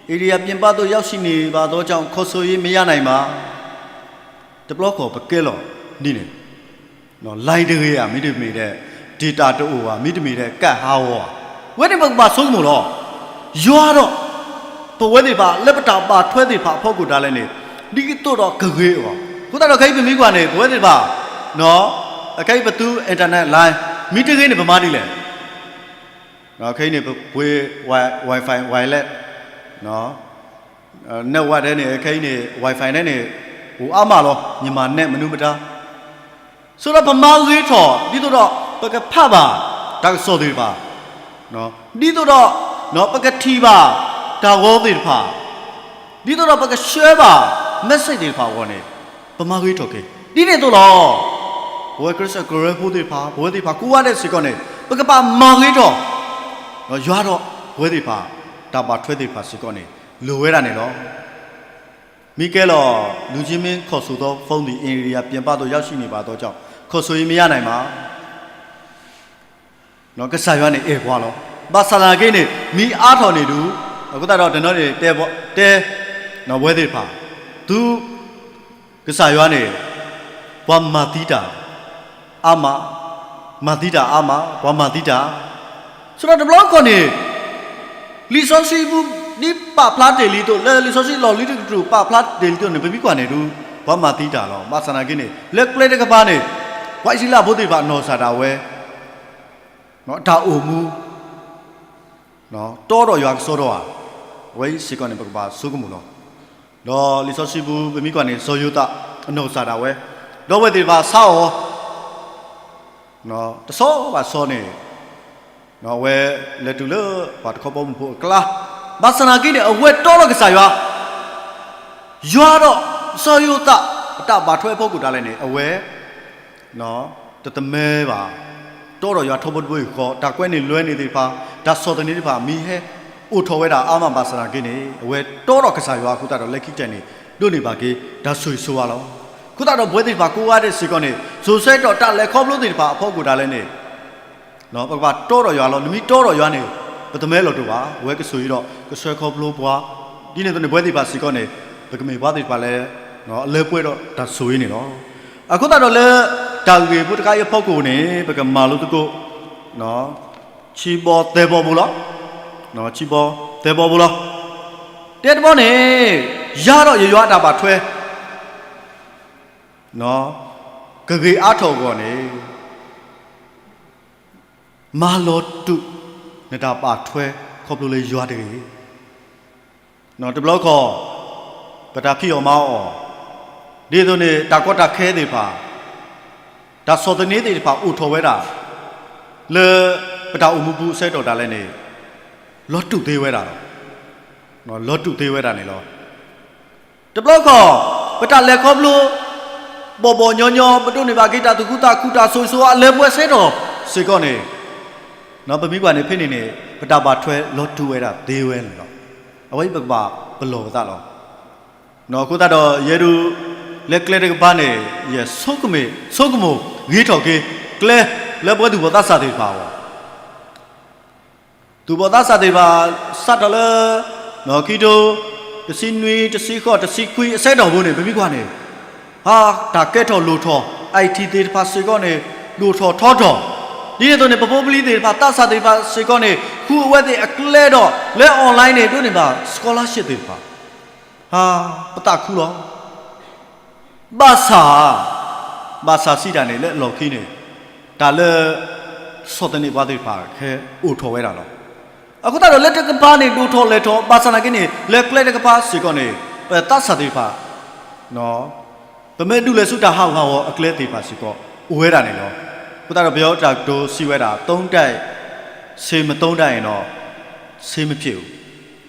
အိန္ဒိယပြင်ပသို့ရောက်ရှိနေပါသောကြောင့် ခေါ်ဆိုရေးမရနိုင်ပါ. တဘျီခီၣ်ပကဲလီၤဒ်န့ၣ် line တဂ့ၤဧါ မ့တမ့ၢ်ဒီး data တအိၣ်ဧါ မ့တမ့ၢ်ဒီးကးဟးဂီၤဧါ, ဝဲန့ၣ်ပကဘၣ်ဆိကမိၣ်လီၤ. ယွၤဒီး ပဝဲသ့ၣ်တဖၣ် လၢပတၢ်ဘၣ်ထွဲသ့ၣ်တဖၣ်အဖီခိၣ်ဒၣ်လဲာ်န့ၣ် ဒ်သိးဒီးကဂ့ၤအဂီၢ်, အဃိသတးဒီးခဲအံၤပမ့ၢ်ကွၢ်န့ၣ် ပဝဲသ့ၣ်တဖၣ် အခဲအံၤပသူ internet line မ့ၢ်တဂ့ၤန့ၣ် ပမၤဒ်လဲၣ်. ခဲအံၤန့ၣ် ပပှ့ၤ Wi-Fi wireless network ထဲန့ၣ် ခဲအံၤန့ၣ် Wi-Fi ထဲန့ၣ် အိၣ်အါမးလီၤ ညီမးနဲၣ်မနုၤမတၤ ဆိဒီးပမၤဂ့ၤထီၣ် ဒ်သိးဒီးပကဖးဘၣ်တၢ်ကစီၣ်သ့ၣ်တဖၣ်, ဒ်သိးဒီး ပကထံၣ်ဘၣ်တၢ်ဂီၤသ့ၣ်တဖၣ်, ဒ်သိးဒီးပကဆှၢဘၣ် message သ့ၣ်တဖၣ်အဂီၢ်န့ၣ် ပမၤဂ့ၤထီၣ်က့ၤ ဒ်န့ၣ်အသိးလီၤ. ပဝဲခရံာ်ဖိသ့ၣ်တဖၣ် ပဝဲသ့ၣ်တဖၣ်ကိးဂၤဒဲးစ့ၢ်ကီးန့ၣ် ပကဘၣ်မၤဂ့ၤထီၣ် ယွၤဒီးပဝဲသ့ၣ်တဖၣ် တၢ်ဘၣ်ထွဲသ့ၣ်တဖၣ်စ့ၢ်ကီးန့ၣ် လိၣ်ဝဲဒၣ်န့ၣ်လီၤ. မ့ၢ်ကဲလီၤ လူကြီးမင်းခေါ်ဆိုသောဖုန်းသည် အိန္ဒိယပြင်ပသို့ရောက်ရှိနေပါသောကြောင့် ခေါ်ဆိုရေးမရနိုင်ပါ. ကစၢ်ယွၤန့ၣ်အဲၣ်ပှၤလီၤ. ဘၣ်ဆၣ်သနာ်က့န့ၣ် မ့ၢ်အါထီၣ်န့ၣ်ဒုး အဃိသတးဒီးတနီၤန့ၣ် တဲ တဲ ပဝဲသ့ၣ်တဖၣ် သု ကစၢ်ယွၤန့ၣ် ပှၤမၤသံတၢ် အါမး, မၤသံတၢ်အါမး, ပှၤမၤသံတၢ် ဆိဒီးတဘျီခီၣ်န့ၣ် လံာ်စီဆှံပူၤ ဒ်ပာ်ဖျါတ့ၢ်လံအသိး လၢလံာ်စီဆှံလီၢ်လံၤတကတြူၢ်ပာ်ဖျါတ့ၢ်လံအသိးန့ၣ် ပမ့ၢ်ကွၢ်န့ၣ်ဒုး ပှၤမၤသံတၢ်လီၤ. ဘၣ်ဆၣ်သနာ်က့န့ၣ် လၢကျဲတကပၤန့ၣ် ပှၤအံၣ်စရ့လးဖိသ့ၣ်တဖၣ်နီၢ်ကစၢ်ဒၣ်ဝဲ တၢ်အိၣ်မူ တီဒီးယွၤကစီဒီဧါ, အဝဲအံၤစ့ၢ်ကီးန့ၣ် ပကဘၣ်ဆိကမိၣ်လီၤ. ဒီးလံာ်စီဆှံပူၤ ပမ့ၢ်ကွၢ်န့ၣ် စီၤယိၤသးအနီၢ်ကစၢ်ဒၣ်ဝဲ ဒီးအဝဲသ့ၣ်တဖၣ်ဆါအီၤ တဆီဘၣ်ဆီန့ၣ် အဝဲလဲၤတုၤလၢပှၤတခီဘီမုၢ်ဖိအကျါ, ဘၣ်ဆၣ်သနာ်က့န့ၣ် အဝဲတီထီၣ်ကစၢ်ယွၤ, ယွၤဒီးစီၤယိၤသးအတၢ်ဘၣ်ထွဲအဖီခိၣ်ဒၣ်လဲာ်န့ၣ် အဝဲ တသမၢဘၣ်, တီဒီးယွၤထီဘိတဘိယူၢ်ဃီ, တၢ်ကွဲန့ၢ်လွဲန့ၢ်သ့ၣ်တဖၣ်, တၢ်ဆီၣ်သနံးသ့ၣ်တဖၣ် မ့ၢ်ဟဲအိၣ်ထီၣ်ဝဲဒၣ်အါမးဘၣ်ဆၣ်သနာ်က့န့ၣ် အဝဲတီထီၣ်ကစၢ်ယွၤအဃိသတးဒီး လၢခံကတၢၢ်န့ၣ် ဒိးန့ၢ်ဘၣ်က့ၤတၢ်ဆိၣ်ဂ့ၤဆိၣ်ဝါလီၤ. အဃိသတးဒီး ပဝဲသ့ၣ်တဖၣ်ကိးဂၤဒဲးစ့ၢ်ကီးန့ၣ် စိၤဆၢကတီၢ်တၢ်လဲၤခီဖျိသ့ၣ်တဖၣ်အဖီခိၣ်ဒၣ်လဲာ်န့ၣ် ပကဘၣ်တီဒီးယွၤလီၤ. နမ့ၢ်တီဒီးယွၤန့ၣ် ပတမၢလီၤတိာ်ဘၣ်, အဝဲကဆိၣ်ဂ့ၤဒီးကဆှၢခီဖျိပှၤ, ဒ်န့ၣ်အသိးန့ၣ် ပဝဲသ့ၣ်တဖၣ်စ့ၢ်ကီးန့ၣ် ပကမ့ၢ်ပှၤသ့ၣ်တဖၣ်လၢ အလၢပှဲၤဒီးတၢ်ဆိၣ်ဂ့ၤန့ၣ်လီၤ. အဃိသတးဒီးလၢ တၢ်ဂ့ၢ်ဖိတခါအံၤအဖီခိၣ်န့ၣ် ပကမၤလိသကိး ဆံဘီသၢဘီဖိလီၤ. ဆံဘီသၢဘီဖိလီၤ. တဲတဘီန့ၣ်, ယၤဒီးယယွၤအတၢ်ဘၣ်ထွဲ ကဂ့ၤအါထီၣ်အဂီၢ်န့ၣ်, မၤလီၤတူာ်နတၢ်ဘၣ်ထွဲခီဖျိလၢယွၤတဂ့ၤ. တဘျီခီ, ပတၢ်ဖံးအီၣ်မၤအီၣ်, ဒ်သိးန့ၣ် တၢ်ကီတၢ်ခဲသ့ၣ်တဖၣ်, တၢ်ဆီၣ်သနံးသ့ၣ်တဖၣ်အိၣ်ထီၣ်ဝဲဒၣ် လၢပတၢ်အိၣ်မူပူၤအဆၢကတီၢ်ဒၣ်လဲာ်န့ၣ်, လီၤတူာ်သ့ဝဲဒၣ်လီၤ. လီၤတူာ်သ့ဝဲဒၣ်န့ၣ်လီၤ. တဘျီခီ, ပတၢ်လဲၤခီဖျိ ဘီၣ်ဘီၣ်ညီညီ ပဒိးန့ၢ်ဘၣ်က့ၤတၢ်သူၣ်ခုသးခု တၢ်ဆိၣ်ဂ့ၤဆိၣ်ဝါအလၢပှဲၤဆၢကတီၢ်စ့ၢ်ကီးန့ၣ်, ပမ့ၢ်ကွၢ်န့ၣ်ဖဲန့ၣ်န့ၣ် ပတၢ်ဘၣ်ထွဲလီၤတူာ်ဝဲဒၣ်သ့ဝဲန့ၣ်လီၤ. အဝဲအံၤပကဘၣ်ပလီၢ်ပသးလီၤ. အဃိသတးဒီးယဲဒၣ် လၢကျဲတကပၤန့ၣ် ယဆိကမိၣ် ဆိကမိၣ်ဂ့ၤထီၣ်က့ၤ ကျဲလၢပဝဲသူၣ်ဘီၣ်သးစၢ်သ့ၣ်တဖၣ်အဂီၢ် သူၣ်ဘီၣ်သးစၢ်သ့ၣ်တဖၣ် စးထီၣ်လၢ ခံထိ တဆံနွံ တဆံဃိး တဆံခွံအဆၢကတီၢ်ဖိန့ၣ် ပမ့ၢ်ကွၢ်န့ၣ်, ဟါ, တၢ်ကဲထီၣ်လိၣ်ထီၣ် IT သ့ၣ်တဖၣ်စ့ၢ်ကီးန့ၣ် ဒိၣ်ထီၣ်ထီထီၣ်, ဒ်န့ၣ်အသိးန့ၣ် ပဖိပလံၤသ့ၣ်တဖၣ် သးစၢ်သ့ၣ်တဖၣ်စ့ၢ်ကီးန့ၣ် ဃုအဝဲသ့ၣ်အကျဲဒီး လၢ online န့ၣ် ဒိးန့ၢ်ဘၣ် scholarship သ့ၣ်တဖၣ်, ဟါ, ပသးခုလီၤ. ဘၣ်ဆၣ်, ဘၣ်ဆၣ်စံးတၢ်န့ၣ် လၢအလီၢ်ခံန့ၣ် တၢ်လၢ ဆီၣ်သနံးပှၤသ့ၣ်တဖၣ် ဟဲအိၣ်ထီၣ်ဝဲဒၣ်လီၤ. အဃိသတးဒီးလၢတကပၤန့ၣ် ဒိၣ်ထီၣ်လဲၢ်ထီၣ် ဘၣ်ဆၣ်နာ်က့န့ၣ် လၢကျဲတကပၤစ့ၢ်ကီးန့ၣ် ပသးစၢ်သ့ၣ်တဖၣ် ပမ့ၢ်ဒုးလဲၤဆူတၢ်ဟးဂူာ်ဟးဂီၤအကျဲသ့ၣ်တဖၣ်စ့ၢ်ကီး အိၣ်ဝဲဒၣ်န့ၣ်လီၤ. အဃိသတးဒီး ပယီၤတၢ်ကတိၤစံးဝဲဒၣ် သုံးတိုက် ဆေးမသုံးတတ်ရင်တော့ ဆေးမဖြစ်ဘူး.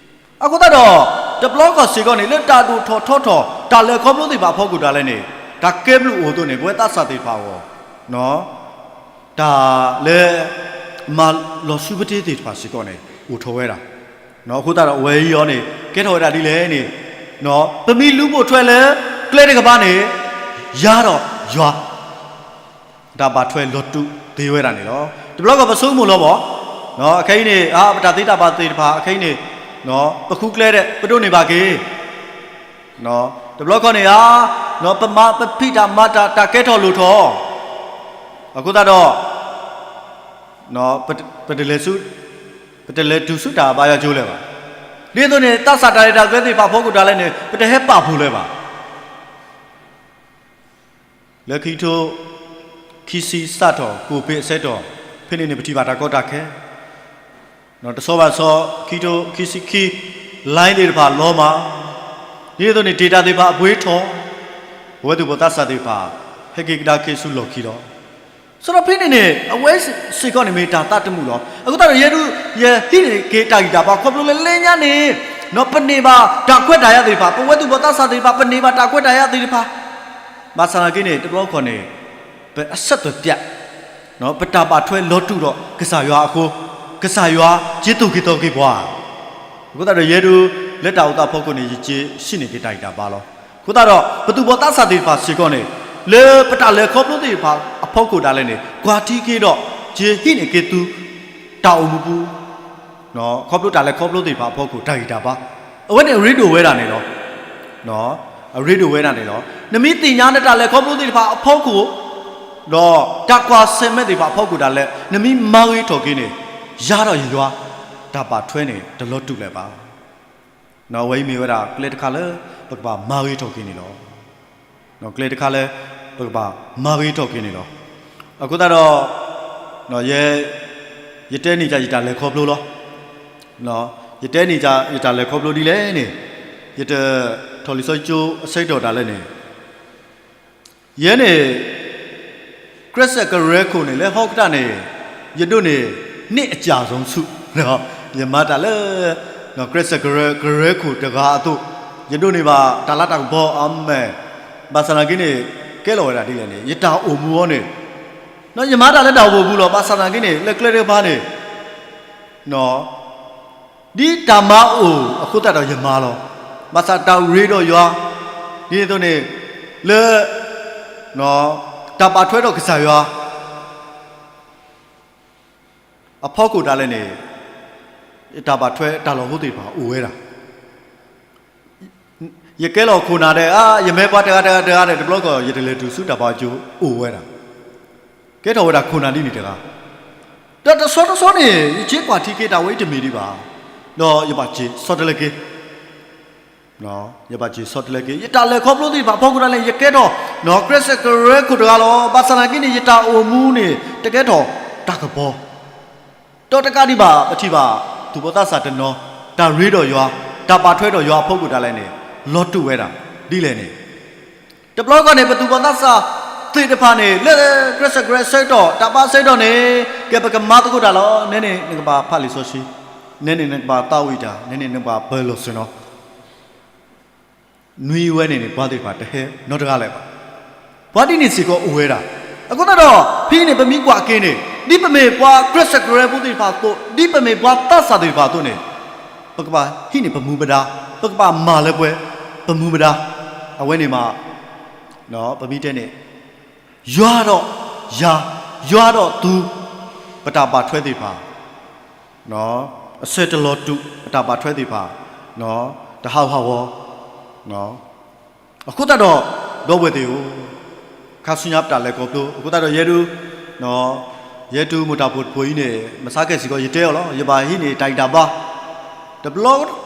အဃိသတးဒီး တဘျီခီၣ်စ့ၢ်ကီးန့ၣ် လၢတၢ်ဒိၣ်ထီၣ်ထီထီၣ် တၢ်လဲၤခီဖျိသ့ၣ်တဖၣ်အဖီခိၣ်ဒၣ်လဲာ်န့ၣ် တၢ်ကဲဘျုးအိၣ်အသိးန့ၣ် ပဝဲသးစၢ်သ့ၣ်တဖၣ်အဂီၢ် တၢ်လၢ မၤလီၤဆူပတ့သ့ၣ်တဖၣ်စ့ၢ်ကီးန့ၣ် အိၣ်ထီၣ်ဝဲဒၣ်. အဃိသတးဒီးအဝဲအံၤအီၤန့ၣ် ကဲထီၣ်ဝဲဒၣ်ဒ်လဲၣ်န့ၣ် ပမ့ၢ်လူၤပိာ်ထွဲလၢ ကျဲတကပၤန့ၣ် ယၤဒီးယွၤ တၢ်ဘၣ်ထွဲလီၤတူာ်သ့ဝဲဒၣ်န့ၣ်လီၤ. တဘျီခီၣ်ပဆိကမိၣ်လီၤဘၣ်, အခဲအံၤန့ၣ် အါ ပတၢ်သ့တၢ်ဘၣ်သ့ၣ်တဖၣ် အခဲအံၤန့ၣ် ပဃုကျဲဒဲး ပဒိးန့ၢ်ဘၣ်က့ၤ တဘျီခီၣ်န့ၣ် အါ ပမၤပဖံးတၢ်မၤတၢ် တၢ်ကဲထီၣ်လိၣ်ထီၣ် အဃိသတးဒီး ပတလဲၤဆူ ပတလဲၤတုၤဆူတၢ်ဘါယွၤကၠိလၢၤဘၣ်. ဒ်သိးန့ၣ် သးစၢ်တၢ်ရဲၣ်တၢ်ကျဲၤသ့ၣ်တဖၣ်အဖီခိၣ်ဒၣ်လဲာ်န့ၣ် ပတဟဲပာ်ဖှိၣ်လၢၤဘၣ်. လၢခံကထိ ခံဆံစးထီၣ် ကိၣ်ဖ့းအဆၢကတီၢ် ဖဲန့ၣ်န့ၣ် ပထံၣ်ဘၣ်တၢ်ကီတၢ်ခဲ တဆီဘၣ်တဆီ ခံကထိခံဆံခံ line သ့ၣ်တဖၣ်လီၤမၢ်, ဒ်သိးန့ၣ် data သ့ၣ်တဖၣ်အပှ့ၤထီၣ်, ပဝဲသူၣ်ဘီၣ်သးစၢ်သ့ၣ်တဖၣ် ဟဲက့ၤကဒါက့ၤဆူလီၢ်ခံလီၤ. ဆိဒီးဖဲန့ၣ်န့ၣ် အဝဲစ့ၢ်ကီးန့ၣ်မ့ၢ်တၢ်သးတမုာ်လီၤ. အဃိသတးဒီးယဲဒၣ် ယဟံးန့ၢ်က့ၤတၢ်ဂံၢ်တၢ်ဘါခီဖျိလၢလၢညါန့ၣ် ပန့ၢ်ဘၣ်တၢ်ခွဲးတၢ်ယာ်သ့ၣ်တဖၣ်, ပဝဲသူၣ်ဘီၣ်သးစၢ်သ့ၣ်တဖၣ် ပန့ၢ်ဘၣ်တၢ်ခွဲးတၢ်ယာ်သ့ၣ်တဖၣ် ဘၣ်ဆၣ်သနာ်က့န့ၣ် တဘျီခီၣ်န့ၣ် ပအဆက်သွယ်ပြတ်, ပတၢ်ဘၣ်ထွဲလီၤတူာ်ဒီးကစၢ်ယွၤအဃိ, ကစၢ်ယွၤက့ၤသိၣ်က့ၤသီက့ၤပှၤ. အဃိသတးဒီးယဲဒၣ် လၢတၢ်အိၣ်သးအဖီခိၣ်န့ၣ် ယက့ၤဟံးန့ၢ်က့ၤတၢ်ဂံၢ်တၢ်ဘါလီၤ. အဃိသတးဒီး ပသူၣ်ဘီၣ်သးစၢ်သ့ၣ်တဖၣ်စ့ၢ်ကီးန့ၣ် လၢပတၢ်လဲၤခီဖျိသ့ၣ်တဖၣ်အဖီခိၣ်ဒၣ်လဲာ်န့ၣ် ကွၢ်ထံက့ၤဒီး က့ၤဟံးန့ၢ်က့ၤသု တၢ်အိၣ်မူပူၤ ခီဖျိတၢ်လဲၤခီဖျိသ့ၣ်တဖၣ်အဖီခိၣ် တၢ်ဂံၢ်တၢ်ဘါ, အဝဲန့ၣ်အရ့ဒိၣ်ဝဲဒၣ်န့ၣ်လီၤ. အရ့ဒိၣ်ဝဲဒၣ်န့ၣ်လီၤ. နမ့ၢ်သ့ၣ်ညါနတၢ်လဲၤခီဖျိသ့ၣ်တဖၣ်အဖီခိၣ်, ဒီးတၢ်ကွၢ်ဆၢၣ်မဲာ်သ့ၣ်တဖၣ်အဖီခိၣ်ဒၣ်လဲာ် နမ့ၢ်မၤဂ့ၤထီၣ်က့ၤန့ၣ် ယၤဒီးယယွၤ တၢ်ဘၣ်ထွဲန့ၣ် တလီၤတူာ်လၢၤဘၣ်. အဝဲအံၤမ့ၢ်ဝဲဒၣ်ကျဲတခါလၢ ပကဘၣ်မၤဂ့ၤထီၣ်က့ၤန့ၣ်လီၤ. ကျဲတခါလၢ ပကဘၣ်မၤဂ့ၤထီၣ်က့ၤန့ၣ်လီၤ. အဃိသတးဒီး ယ ယတဲန့ၢ်ယတၢ်လဲၤခီဖျိလီၤ. ယတဲန့ၢ်ယတၢ်လဲၤခီဖျိဒ်လဲၣ်န့ၣ်, ယတထီၣ်လံာ်စီဆှံကၠိအဆၢကတီၢ်ဒၣ်လဲာ်န့ၣ်, ယဲန့ၣ် ကျဲးစၢးကရၢခိၣ်န့ၣ် လၢဟီၣ်ကတၢၢ်န့ၣ် ယဒိးန့ၢ် နှစ်အကျယ်ဆုံးဆု, ယမၤတၢ်လၢ ကျဲးစၢးကရၢ ကရၢခိၣ်တဂၤအသိး, ယဒိးန့ၢ်ဘၣ်တၢ်လၤတၢ်ကပီၤအမဲာ်, ဘၣ်ဆၣ်သနာ်က့န့ၣ် ကဲလီၤဝဲဒၣ်ဒ်လဲၣ်န့ၣ် ယတၢ်အိၣ်မူအီၤန့ၣ်, ယမၤတၢ်လၢတၢ်အိၣ်ဖှိၣ်ပူၤလီၤ. ဘၣ်ဆၣ်သနာ်က့န့ၣ် လၢကျဲတကပၤန့ၣ် ဒ်တၢ်မၤအိၣ်အဃိသတးဒီးယမၤလီၤ. ဘၣ်ဆၣ်တၢ်ရ့ဒီးယွၤ ဒ်န့ၣ်အသိးန့ၣ် လၢ တၢ်ဘၣ်ထွဲဒီးကစၢ်ယွၤ အဖီခိၣ်ဒၣ်လဲာ်န့ၣ် တၢ်ဘၣ်ထွဲတၢ်လီၢ်ဟိသ့ၣ်တဖၣ်အိၣ်ဝဲဒၣ်. ယကဲလီၤခိၣ်နၢ်ဒီး အါ ယမ့ၢ်ပှၤတဂၤတဂၤတဂၤဒီး တဘျီကီၢ် ယတလဲၤတုၤဆူတၢ်ဘါယွၤကၠိအိၣ်ဝဲဒၣ်. ကဲထီၣ်ဝဲဒၣ်ခိၣ်နၢ်ဒ်န့ၣ်တဂၤ. ဒီးတဆီတဆီန့ၣ် ယက့ၤကွၢ်ထံက့ၤတၢ်ဝဲအံၤတမ့ၢ်ဒံးဘၣ်, ဒီးယဘၣ်က့ၤဆီတလဲက့ၤ, ယဘၣ်က့ၤဆီတလဲက့ၤ ယတၢ်လဲၤခီဖျိသ့ၣ်တဖၣ်အဖီခိၣ်ဒၣ်လဲာ် ယကဲထီၣ် ကျဲးစၢးကရၢခိၣ်တဂၤလီၤ. ဘၣ်ဆၣ်သနာ်က့န့ၣ် ယတၢ်အိၣ်မူန့ၣ် တကဲထီၣ်တၢ်ကပီၤ ဒီးတကးဒံးဘၣ် ပထံၣ်ဘၣ် သူၣ်ဘီၣ်သးစၢ်တနီၤ တၢ်ရ့ဒီးယွၤ, တၢ်ဘၣ်ထွဲဒီးယွၤအဖီခိၣ်ဒၣ်လဲာ်န့ၣ် လီၤတူာ်ဝဲဒၣ် ဒ်လဲၣ်န့ၣ်, တဘျီဃီန့ၣ် ပသူၣ်ဘီၣ်သးစၢ်သ့ၣ်တဖၣ်န့ၣ် လၢကျဲးစၢးကရၢဆၢကတီၢ် တၢ်ဘါဆၢကတီၢ်န့ၣ် ကဲပကမၤသကိးတၢ်လီၤ. နဲန့ၣ်နကဘၣ်ဖးလံာ်စီဆှံ, နဲန့ၣ်နကဘၣ်သးဝံၣ်တၢ်, နဲန့ၣ်နကဘၣ်ပၢၤလီၢ်ဆ့ၣ်နီၤ နွံဝဲန့ၣ်န့ၣ် ပှၤသ့ၣ်တဖၣ်တဟဲနီတဂၤလၢၤဘၣ်. ပှၤဒ်န့ၣ်စ့ၢ်ကီးအိၣ်ဝဲဒၣ်. အဃိသတးဒီး ဖဲအံၤန့ၣ် ပမ့ၢ်ကွၢ်က့ၤန့ၣ် ဒ်ပမ့ၢ်ပှၤကျဲးစၢးကရၢဖိသ့ၣ်တဖၣ်အသိး, ဒ်ပမ့ၢ်ပှၤသးစၢ်သ့ၣ်တဖၣ်အသိးန့ၣ်, ပကဘၣ်ဟံးန့ၢ်ပမူပဒါ, ပကဘၣ်မၤလၢပှဲၤပမူပဒါ, အဝဲန့ၣ်မး ပမ့ၢ်တဲန့ၣ် ယွၤဒီးယၤ, ယွၤဒီးသူ, ပတၢ်ဘၣ်ထွဲသ့ၣ်တဖၣ် အဆၢတလီၤတူာ် ပတၢ်ဘၣ်ထွဲသ့ၣ်တဖၣ် တဟးဂီၤဟးဂီၤ, အဃိသတးဒီး ဒီပုၢ်ဝဲၢ်သ့ၣ်ဧၢ, ခါဆူညါပတၢ်လဲၤခီဖျိ အဃိသတးဒီးယဲဒၣ် ယဲဒၣ်မိၢ်တၢ်ဖိတဖိအံၤန့ၣ် မဆါကဲစ့ၢ်ကီး ယတဲအီၤလီၤ, ယဘၣ်ဟံးန့ၢ်တၢ်ဂံၢ်တၢ်ဘါ, တဘျီ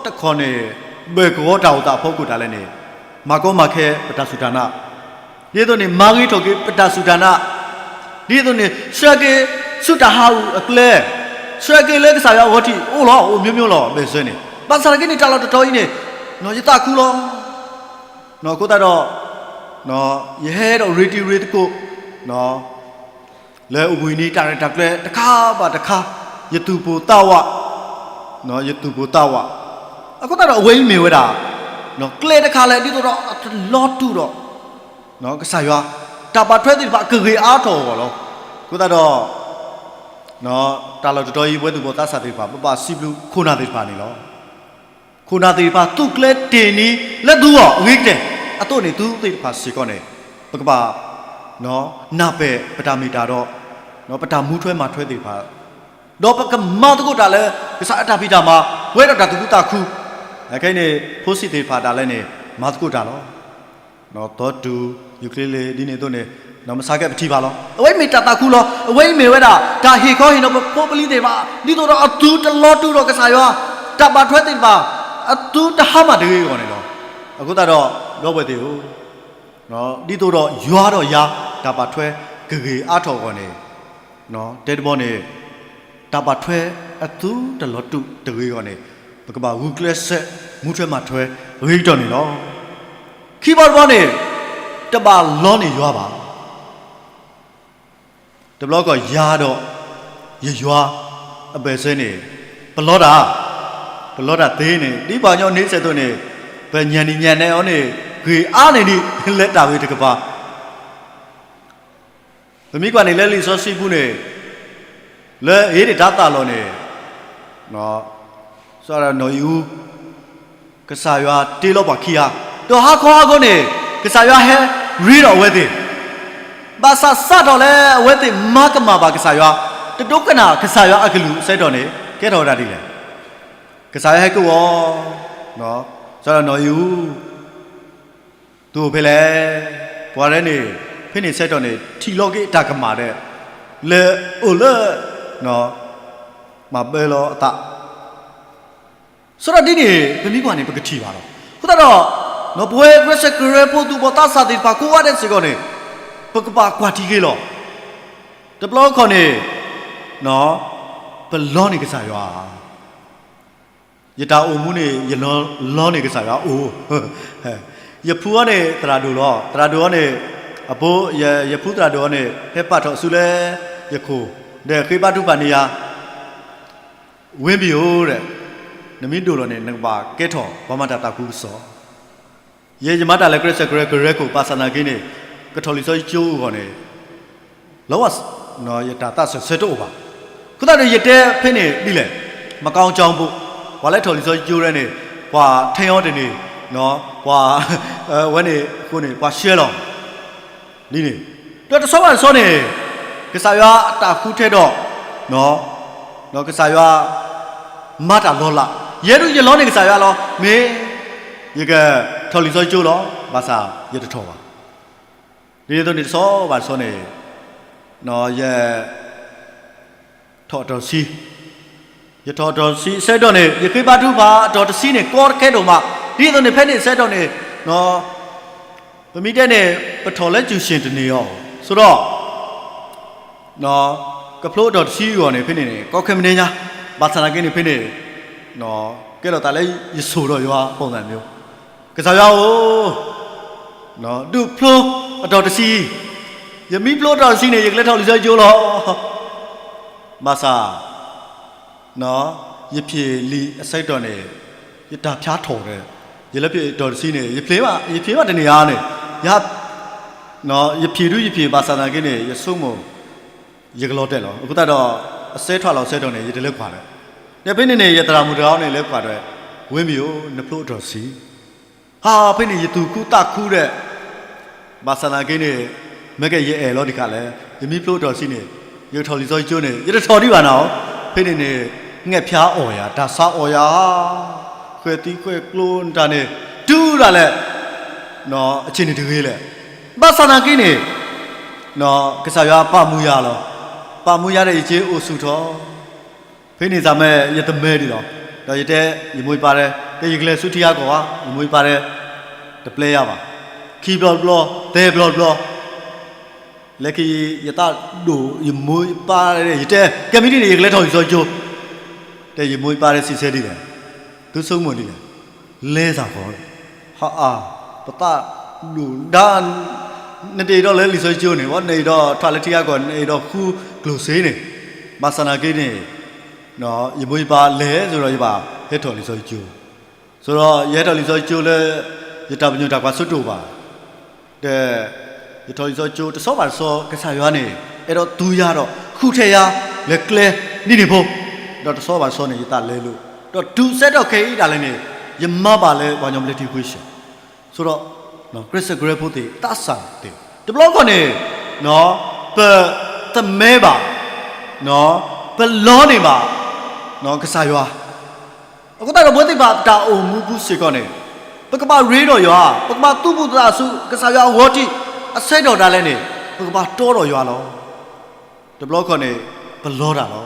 တခီၣ်န့ၣ် ဘၢၣ်ကဝီၤတၢ်အိၣ်သးအဖီခိၣ်ဒၣ်လဲာ်န့ၣ် မၤကီမၤခဲပတၢ်စူၢ်တၢ်နာ်, ဒ်သိးန့ၣ် မၤဂ့ၤထီၣ်က့ၤပတၢ်စူၢ်တၢ်နာ်, ဒ်သိးန့ၣ် ဆှၢက့ၤဆူတၢ်ဟးဂူာ်အကျဲ, ဆှၢက့ၤလၢကစၢ်ယွၤအဂီၢ်ထံး အိၣ်လီၤ အိၣ်မျိုးမျိုးလီၤ ဘၢၣ်စၢၤန့ၣ်, ဘၣ်ဆၣ်သနာ်က့န့ၣ် တၢ်လီၢ်တတီၤအံၤန့ၣ် ယသးခုလီၤ. အဃိသတးဒီး ယဟဲဒီးရ့တံၤရ့သကိး လၢအိၣ်ဘှံးနံၤတၢ်ရဲၣ်တၢ်ကျဲၤတခါဘၣ်တခါ, ယသူၣ်ပိၢ်သးဝး, ယသူၣ်ပိၢ်သးဝး, အဃိသတးဒီးအဝဲအံၤမ့ၢ်ဝဲဒၣ် ကျဲတခါလၢဒ်သိးဒီးအတလီၤတူာ်ဒီး ကစၢ်ယွၤ တၢ်ဘၣ်ထွဲသ့ၣ်တဖၣ်ကဂ့ၤအါထီၣ်အဂီၢ်လီၤ. အဃိသတးဒီး တၢ်လီၢ်တတီၤအံၤ ပဝဲသူၣ်ဘီၣ်သးစၢ်သ့ၣ်တဖၣ် ပဘၣ်စံးဘျုးခိၣ်နၢ်သ့ၣ်တဖၣ်န့ၣ်လီၤ. ခိၣ်နၢ်သ့ၣ်တဖၣ် သူၣ်ကျဲၤတ့ၢ်နံၤလၢသုဂီၢ်အဂ့ၤကတၢၢ်အသိးန့ၣ် သုသ့ၣ်တဖၣ်စ့ၢ်ကီးန့ၣ် ပကဘၣ် နၢ်ပၢၢ်ပတၢ်မ့ၢ်တၢ်ဒီး ပတၢ်မူထွဲမၤထွဲသ့ၣ်တဖၣ်, ဒီးပကမၤသကိးတၢ်လၢ ကစၢ်အတၢ်ဖံးတၢ်မၤ ပဝဲဒီးတၢ်သူၣ်ခုသးခု, ခဲအံၤန့ၣ် ဖိဆံးသ့ၣ်တဖၣ်ဒၣ်လဲာ်န့ၣ် မၤသကိးတၢ်လီၤ. သီတူၢ် ယူၤချ့လ့ ဒ်န့ၣ်အသိးန့ၣ် မဆါကဲပထံၣ်ဘၣ်လီၤ. အဝဲအံၤမ့ၢ်တၢ်သးခုလီၤ. အဝဲအံၤမ့ၢ်ဝဲဒၣ် တၢ်ဟ့ၣ်ခီဟ့ၣ်နီၤပဖိပလံၤသ့ၣ်တဖၣ် ဒ်သိးဒီးအသုတလီၤတူာ်ဒီးကစၢ်ယွၤ တၢ်ဘၣ်ထွဲသ့ၣ်တဖၣ် အသုတဟါမၢ်တဂ့ၤအဂီၢ်န့ၣ်လီၤ. အဃိသတးဒီး ဒီပုၢ်ဝဲၢ်သ့ၣ်ဧၢ, ဒ်သိးဒီးယွၤဒီးယၤ တၢ်ဘၣ်ထွဲကဂ့ၤအါထီၣ်အဂီၢ်န့ၣ် တဲတဘီန့ၣ် တၢ်ဘၣ်ထွဲအသုတလီၤတူာ်တဂ့ၤအဂီၢ်န့ၣ် ပကဘၣ်ဂုာ်ကျဲးစၢး မူထွဲမၤထွဲဂ့ၤကတၢၢ်န့ၣ်လီၤ. ခံဘီတဘီန့ၣ် တဘၣ်လီန့ၢ်ယွၤဘၣ်. တဘျီကီးယၤဒီး ယယွၤအဘၢၣ်စၢၤန့ၣ် ပလီတၢ်, ပလီတၢ်သ့န့ၣ် ဒ်ပှၤကညီန့ဆၢၣ်အသိးန့ၣ် ပညါနံၤညါနဲအီၤန့ၣ် ဂ့ၤအါန့ၢ်ဒံးလၢတၢ်ဂ့ၤတကပၤ ပမ့ၢ်ကွၢ်န့ၣ်လၢလံာ်စီဆှံပူၤန့ၣ် လၢဧ့ဒ့ၣ်တၤသၣ်လီၢ်န့ၣ် စီၤနီၢ်အံၣ်အူ ကစၢ်ယွၤတ့လီၤပှၤခံဂၤ, ဒီးဟါခီဟါခီန့ၣ် ကစၢ်ယွၤဟဲရ့ဒီးအဝဲသ့ၣ်, ဘၣ်ဆၣ်စးထီၣ်လၢအဝဲသ့ၣ်မၤကမၣ်ဘၣ်ကစၢ်ယွၤ, တဒိကနၣ်ကစၢ်ယွၤအကလုၢ်အစဲးထီၣ်န့ၣ် ကဲထီၣ်ဝဲဒၣ်ဒ်လဲၣ်. ကစၢ်ယွၤဟဲက့ၤဝီၤ စီၤနီၢ်အံၣ်အူ သုအိၣ်ဖဲလဲၣ်. ပှၤရဲန့ၣ် ဖဲန့ၣ်ဆၢကတီၢ်န့ၣ် ထံၣ်လီၤက့ၤတၢ်ကမၣ်ဒီး လၢအိၣ်လၢ မၤဘၢလီၤအသး, စီၤဒီးဒ်န့ၣ် ပမ့ၢ်ကွၢ်န့ၣ် ပကထံၣ်ဘၣ်လီၤ. အဃိသတးဒီး ပဝဲကျဲးစၢးကရၢဖိသူၣ်ဘီၣ်သးစၢ်သ့ၣ်တဖၣ်ကိးဂၤဒဲးစ့ၢ်ကီးန့ၣ် ပကဘၣ်ကွၢ်ထံက့ၤလီၤ. တဘျီတခီၣ်န့ၣ် ပလီန့ၢ်ကစၢ်ယွၤ ယတၢ်အိၣ်မူန့ၣ် ယလီန့ၢ်ကစၢ်ယွၤအိၣ်, ယဖုအီၤန့ၣ် သရၣ်ဒိၣ်လီၤ. သရၣ်ဒိၣ်အီၤန့ၣ် အဖိ ယဖုသရၣ်ဒိၣ်အီၤန့ၣ် ဟဲပာ်ထီၣ်အစုလၢယခိၣ်, ဒီးဃ့ဘါထုကဖၣ်န့ၢ်ယၤ, ဝ့မံၤဧိၤဒီး နမ့ၢ်ဒိၣ်လီၤန့ၣ် နကဘၣ်ကဲထီၣ်ပှၤမၤတၢ်သးခုကစီၣ် ယဲယမၤတၢ်လၢကျဲးစၢးကရၢကရိအဃိ ဘၣ်ဆၣ်သနာ်က့န့ၣ် ကထီၣ်လံာ်စီဆှံကၠိအဂီၢ်န့ၣ် လီၤဝဲ ယတၢ်သးစၢၢ်ဆၢတအိၣ်ဘၣ်. အဃိသတးဒီးယတဲဖဲန့ၣ်ဒ်လဲၣ်, မကောင်းကြောင်းဘိ, ပှၤလၢထီၣ်လံာ်စီဆှံကၠိရဲၣ်န့ၣ် ပှၤထဲအီၤတန့ၢ်, ပှၤ ဝဲန့ၣ်အဃိန့ၣ် ပှၤရှဲလီၤ ဒ်န့ၣ်, ဒီးတဆီဘၣ်တဆီန့ၣ် ကစၢ်ယွၤအတၢ်ဃုထၢဒီး ကစၢ်ယွၤ မၤတၢ်လီၤလး, ယဲဒၣ်ယလီန့ၢ်ကစၢ်ယွၤလီၤ, မ့ၢ်ယကထီၣ်လံာ်စီဆှံကၠိလီၤ, ဘၣ်ဆၣ်ယတထီၣ်ဘၣ်. ဒ်န့ၣ်အသိးန့ၣ် တဆီဘၣ်တဆီန့ၣ် ယ ယ ထီၣ်အတီၢ်တဆံ, ယထီၣ်အတီၢ်တဆံအဆၢကတီၢ်န့ၣ် ယဃ့ဘါထုကဖၣ်အတီၢ်တဆံန့ၣ် ကီတခဲဒိၣ်မး, ဒ်သိးန့ၣ်ဖဲန့ၣ်အဆၢကတီၢ်န့ၣ် ပမ့ၢ်တဲန့ၣ် ပထီၣ်လၢစူၢ်ၡ့ၣ်တန့ၢ်အီၤ, ဆိဒီး ကဖျိအတီၢ်တဆံအဂီၢ်န့ၣ် ဖဲန့ၣ်န့ၣ် ကီခဲမုၢ်နံၤညါ, ဘၣ်ဆၣ်သနာ်က့န့ၣ် ဖဲန့ၣ် ကဲထီၣ်သးလၢယစိာ်ဒီးယွၤ ပုံစံမျိုး, ကစၢ်ယွၤဧၢ, ဒုးဖျိအတီၢ်တဆံ, ယမ့ၢ်ဖျိအတီၢ်တဆံန့ၣ် ယကလဲၤထီၣ်လံာ်စီဆှံကၠိလီၤ. ဘၣ်ဆၣ် ယဖျ့ၣ်လံာ်အဆၢကတီၢ်န့ၣ် ယတၢ်ဖျါထီၣ်ဒီး ယလဲၤဖျ့ၣ်အတီၢ်တဆံန့ၣ် ယဖျ့ၣ်ဘၣ်, ယဖျ့ၣ်ဘၣ်တန့ၢ်ဧါန့ၣ်, ယ ယဖျ့ၣ်ဒုးယဖျ့ၣ် ဘၣ်ဆၣ်သနာ်က့န့ၣ် ယဆိကမိၣ် ယကလီၤတဲာ်လီၤ. အဃိသတးဒီး အစဲးထွဲလီၤအဆၢကတီၢ်န့ၣ် ယတလဲၤကွၢ်ဒီး, ဒီးဖဲန့ၣ်န့ၣ် ယသရၣ်မုၣ်တဂၤန့ၣ် လဲၤကွၢ်ဒီး, ဝ့မ့ၢ်ဧၢ, နဖျိအတီၢ်တဆံ, ဟါ, ဖဲန့ၣ် ယသူၣ်ခုသးခုဒီး ဘၣ်ဆၣ်သနာ်က့န့ၣ် မ့ၢ်ကဲယအဲၣ်လီၤတခါလဲၣ်, ယမ့ၢ်ဖျိအတီၢ်တဆံန့ၣ် ယကထီၣ်လံာ်စီဆှံကၠိန့ၣ် ယတထီၣ်ဒံးဘၣ်နၤဧိၤ, ဖဲန့ၣ်န့ၣ် ငဲၢ်ဖၠါအီၣ်ယၤ, တၢ်ဆါအီၣ်ယၤ, ဃဲၤသံဃဲၤကျိနတၢ်န့ၣ် တုၤဒၣ်လဲာ် အဆ့ၣ်န့ၣ်တဂ့ၤလဲၣ်. ဘၣ်ဆၣ်သနာ်က့န့ၣ် ကစၢ်ယွၤပာ်မူယၤလီၤ. ပာ်မူယၤဒီး ယက့ၤအိၣ်ဆူၣ်ထီၣ် ဖဲန့ၣ်သးမ့ၢ်ယတမဲဒံးလီၤ. ဒီးယတဲ ယမိၢ်ယပၢ်တဲ, ကဲယကလဲၤဆူထံဂၤကီၢ်ဧါ, ယမိၢ်ယပၢ်တဲ တပျဲယၤဘၣ်. ခံဘျီတဘျီ, သၢဘျီတဘျီ, လၢခံ ယသးဒိၣ်ယမိၢ်ယပၢ်, ယတဲ ကဲမ့ၢ်ဒ်န့ၣ် ယကလဲၤထီၣ်လံာ်စီဆှံကၠိ, တဲယမိၢ်ယပၢ်တဲ စံးဆၢဒ်လဲၣ်, သုဆိကမိၣ်ဒ်လဲၣ်, လဲၤစ့ၢ်ကီး, ဟါအါ, ပသးဒိၣ်ဒါ နတအဲၣ်ဒိးလဲၤလံာ်စီဆှံကၠိန့ၣ်, နအဲၣ်ဒိးထီၣ်လၢထံဂၤကီၢ်, နအဲၣ်ဒိးဃုကျိၣ်စ့န့ၣ်, ဘၣ်ဆၣ်သနာ်က့န့ၣ် ယမိၢ်ယပၢ်လဲၤ ဆိဒီးယဘၣ်ဟဲထီၣ်လံာ်စီဆှံကၠိ, ဆိဒီးယဟဲထီၣ်လံာ်စီဆှံကၠိလၢ ယတၢ်ပညိၣ်တၢ်ကွၢ်ဆၢတအိၣ်ဘၣ်, ဒီး ယထီၣ်လံာ်စီဆှံကၠိတဆီဘၣ်တဆီ ကစၢ်ယွၤန့ၣ် အဲၣ်ဒိးသူယၤဒီး ဃုထၢယၤ လဲၤကျဲဒ်န့ၣ်ဖိ, ဒီးတဆီဘၣ်တဆီန့ၣ် ယသးလဲလိာ်, ဒီးတုၤဆၢကတီၢ်ခဲအံၤဒၣ်လဲာ်န့ၣ် ယမၤဘၣ်လၢပှၤကညီဘျၢထံခဝ့ၡၢၣ်, ဆိဒီး ကြၢးစၢးကြၢးဖိသ့ၣ်သးစၢ်သ့ၣ်, တဘျီခီန့ၣ် ပသမၢဘၣ်, ပလီန့ၢ်ဘၣ် ကစၢ်ယွၤ, အဃိသတးဒီး ပဝဲသ့ၣ်တဖၣ် ပတၢ်အိၣ်မူပူၤစ့ၢ်ကီးန့ၣ် ပကဘၣ်ရ့ဒီးယွၤ, ပကဘၣ်သူၣ်ပိၢ်သးစူၤ ကစၢ်ယွၤအဂီၢ်ထံး, အဆၢကတီၢ်ဒၣ်လဲာ်န့ၣ် ပကဘၣ်တီဒီးယွၤလီၤ. တဘျီခီန့ၣ် ပလီတၢ်လီၤ.